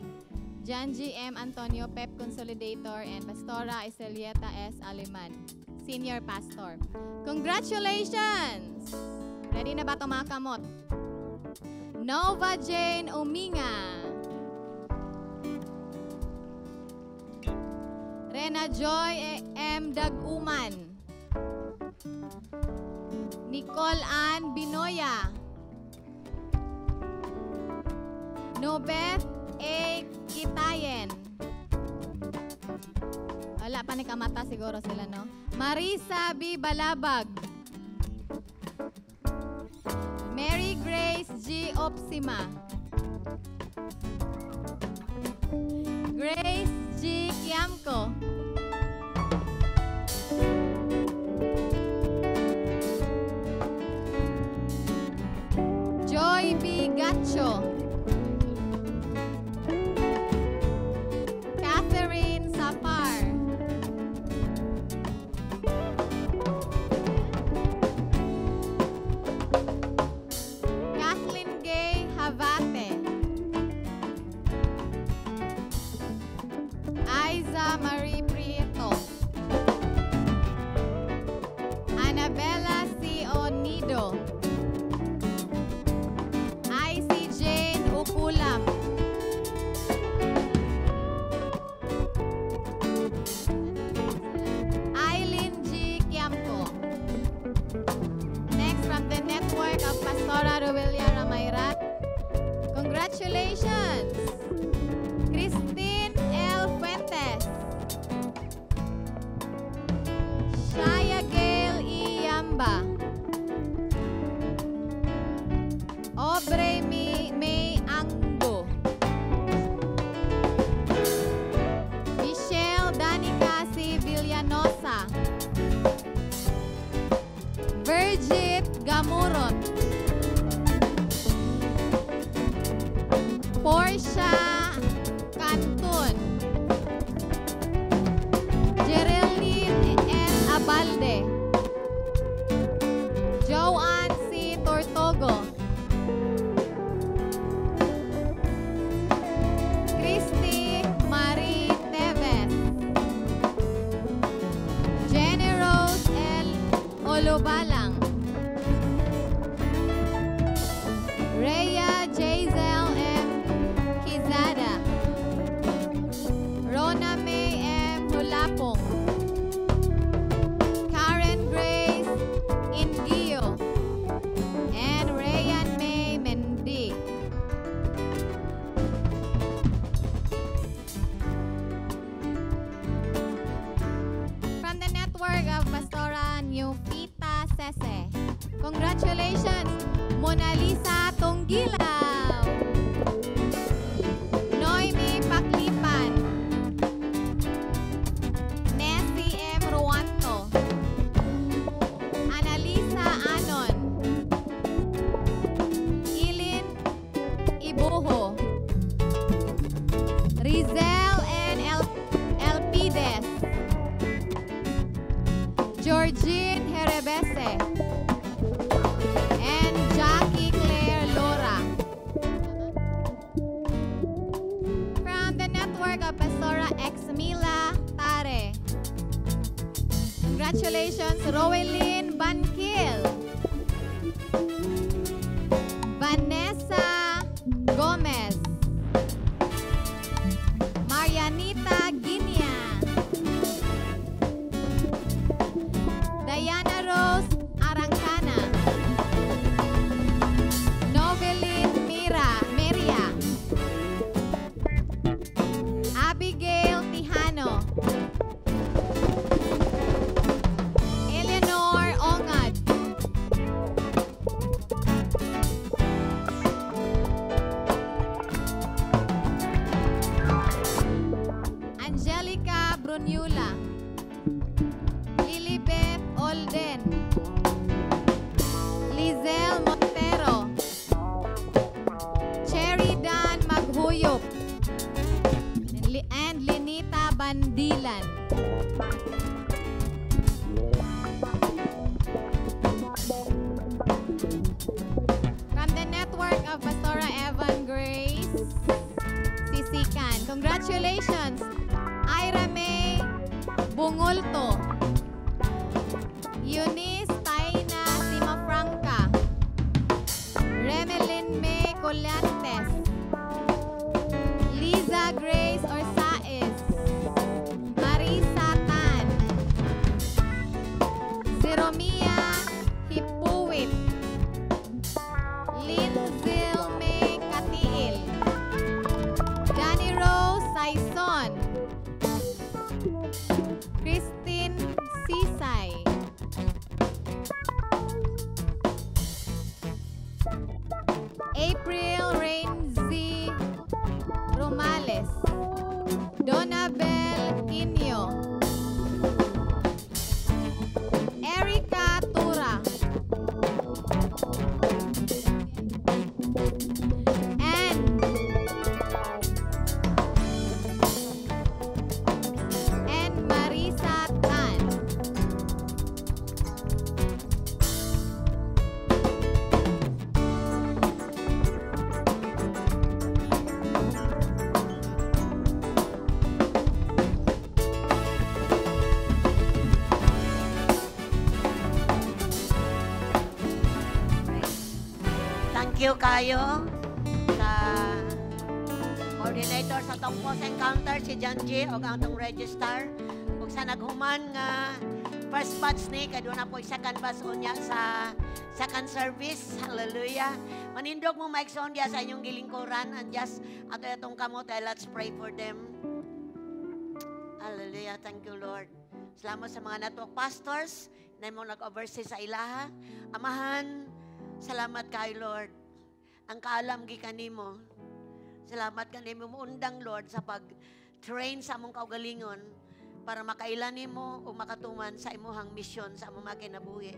John G. M. Antonio Pep Consolidator and Pastora Iselieta S. Aliman, Senior Pastor. Congratulations! Ready na ba ito mga kamot? Nova Jane Ominga. Rena Joy M. Daguman. Nicole Ann Binoya. Nobeth A. Kitayen. Wala pa ni kamata siguro sila, no? Marisa B. Balabag. Mary Grace G. Opsima. Grace G. Kiamco. Joy B. Gacho. Catherine Sapar. Kathleen Gay Havate. Aiza Marie Prieto. Annabella C. Onido. I.C. Jane Ukulam. Eileen G. Kiamco. Next, from the network of Pastora Rowelia Ramayrat, congratulations! Christine L. Fuentes. Shaya Gail E. Yamba. Aubrey May Anggo. Michelle Danica C. Villanosa. Virgit Gamurot. Portia Cantun. Geraldine S. Abalde. Joanne C. Tortogo. Christy Marie Teves. Jenny Rose L. Olobalang. Rhea Jazel M. Quezada. Rona May M. Hulapong. Karen Grace Ingio. And Rayan May Mendy. From the network of Pastora Newfita Sese. Congratulations, Mona Lisa Tunggilaw. Noemi Paklipan. Nessie M. Ruanto. Annalisa Anon. Ilin Ibuho. Rizel N. Elpides. Georgine Herebese. And Jackie Claire Lora. From the network of Pastora Exmila Tare. Congratulations, Rowelyn Banquil. Vanessa Gomez. Marianita Guinea. Diana Rose Arancana. Noveline Meria. Abigail Tijano. Eleanor Ongad. Angelica Brunula. Lilibeth Olden. Lizelle And Lenita Bandilan. From the network of Pastora Evan Grace Sisikan. Congratulations, Ira May Bungulto, Eunice Taina Simafranca, Remelin May Collantes, Liza Grace Orsaez, Marisa Tan, Zeromia Hipuwit, Linzil May Katiil, Danny Rose Saison, Christine Sisay, April Rainzi Romales, Donabel Quinio, Erica Tura, and Marisa Tan. Thank you kayo sa coordinator sa atong post encounter si John G og ang atong registrar ug sa naghuman nga first batch ni kay doon na po second batch unya sa second service. Hallelujah. Manindog mo maigsoon diya sa inyong gilingkuran and just ato atong kamot, let's pray for them. Hallelujah. Thank you, Lord. Salamat sa mga network pastors na imong nag-oversee sa ilaha. Amahan, salamat kayo, Lord. Ang kaalam gikan nimo. Salamat kanimo muundang, Lord, sa pag-train sa among kaugalingon para makaila nimo o makatuman sa imuhang misyon sa among mga kinabuhi.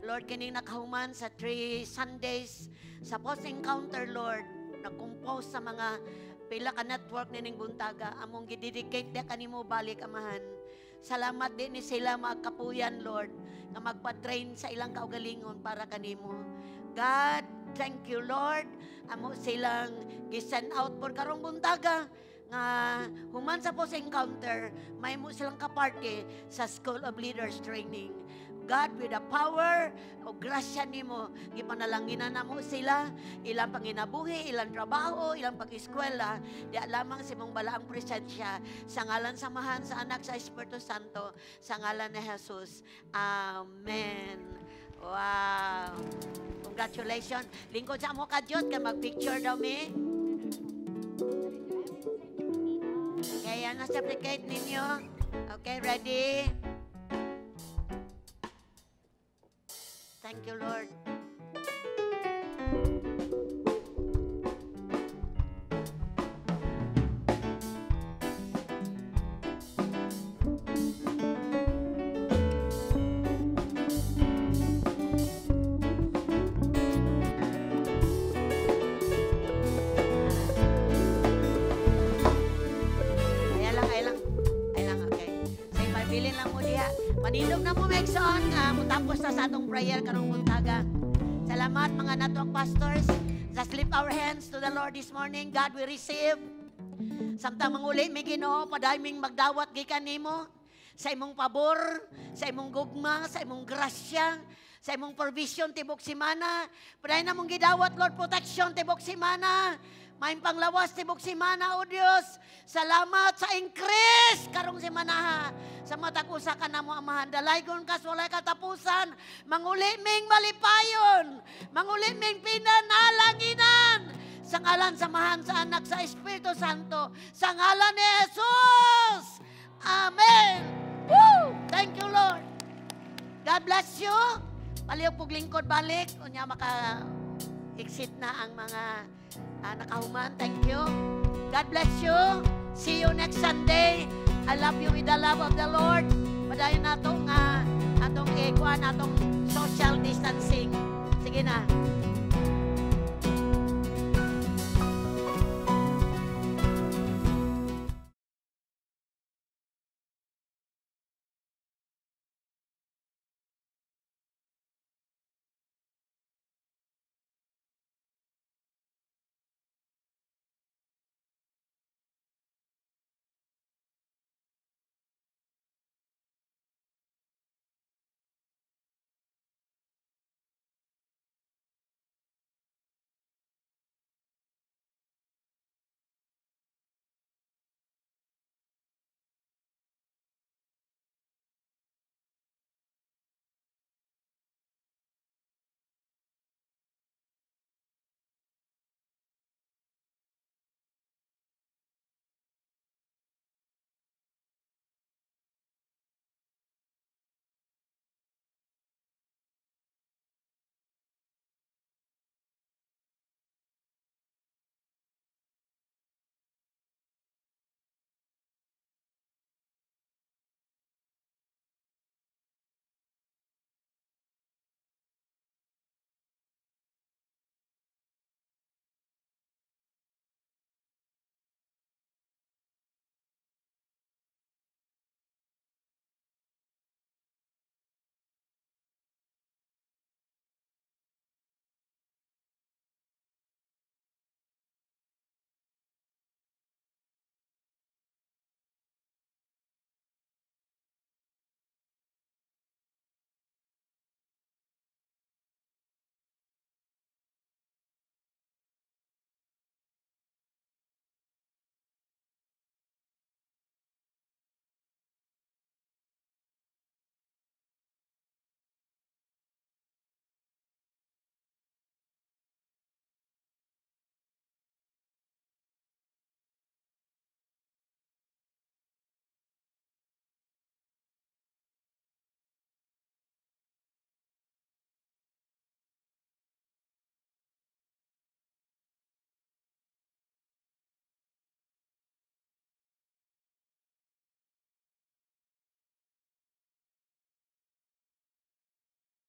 Lord, kining nakahuman sa 3 Sundays sa post-encounter, Lord, nag-compose sa mga pila ka network nining buntaga, among gidedicate di kanimo balik, Amahan. Salamat din ni sila magkapuyan, Lord, nga magpa-train sa ilang kaugalingon para kanimo. God, thank you, Lord. Amo silang gi-send out por karong buntaga nga human sa post encounter, may mo silang kaparte sa School of Leaders Training. God, with the power o grasya nimo, gipanalanginan na mo sila, ilang panginabuhi, ilang trabaho, ilang pag-eskwela, di lamang sa imong balaang presensya, sa ngalan sa Amahan, sa Anak, sa Espiritu Santo, sa ngalan ni Jesus. Amen. Wow. Congratulations. Lingkod sa amo ka, Diyos, kay mag-picture daw mi. Okay, yan ang supplicate ninyo. Okay, ready? Thank you, Lord. Ayan lang, ayan lang. Ayan lang, okay. Sige, pabilin lang mo diha. Manindog na mo, Megson, nga mutapos na sa atong prayer karong buntaga. Salamat mga network pastors. Just lift our hands to the Lord this morning. God, we receive. Samtang manguli mi Ginoo, padayon ming magdawat gikan nimo sa imong pabor, sa imong gugma, sa imong grasya, sa imong provision tibok simana. Padayon namong gidawat, Lord, protection tibok simana. Maayong panglawas tibok simana, O Dios. Salamat sa increase karong simanaha. Sa matag usa ka namo, Amahan, dalaygon ka sa walay katapusan. Manguli ming malipayon. Manguli ming pinanalanginan. Sa ngalan sa Amahan, sa Anak, sa Espiritu Santo. Sa ngalan ni Jesus. Amen. Woo! Thank you, Lord. God bless you. Palihog pug lingkod balik. Unya maka exit na ang mga nakahuman. Thank you. God bless you. See you next Sunday. I love you with the love of the Lord. Padayon nato nga atong ikuan atong social distancing. Sige na.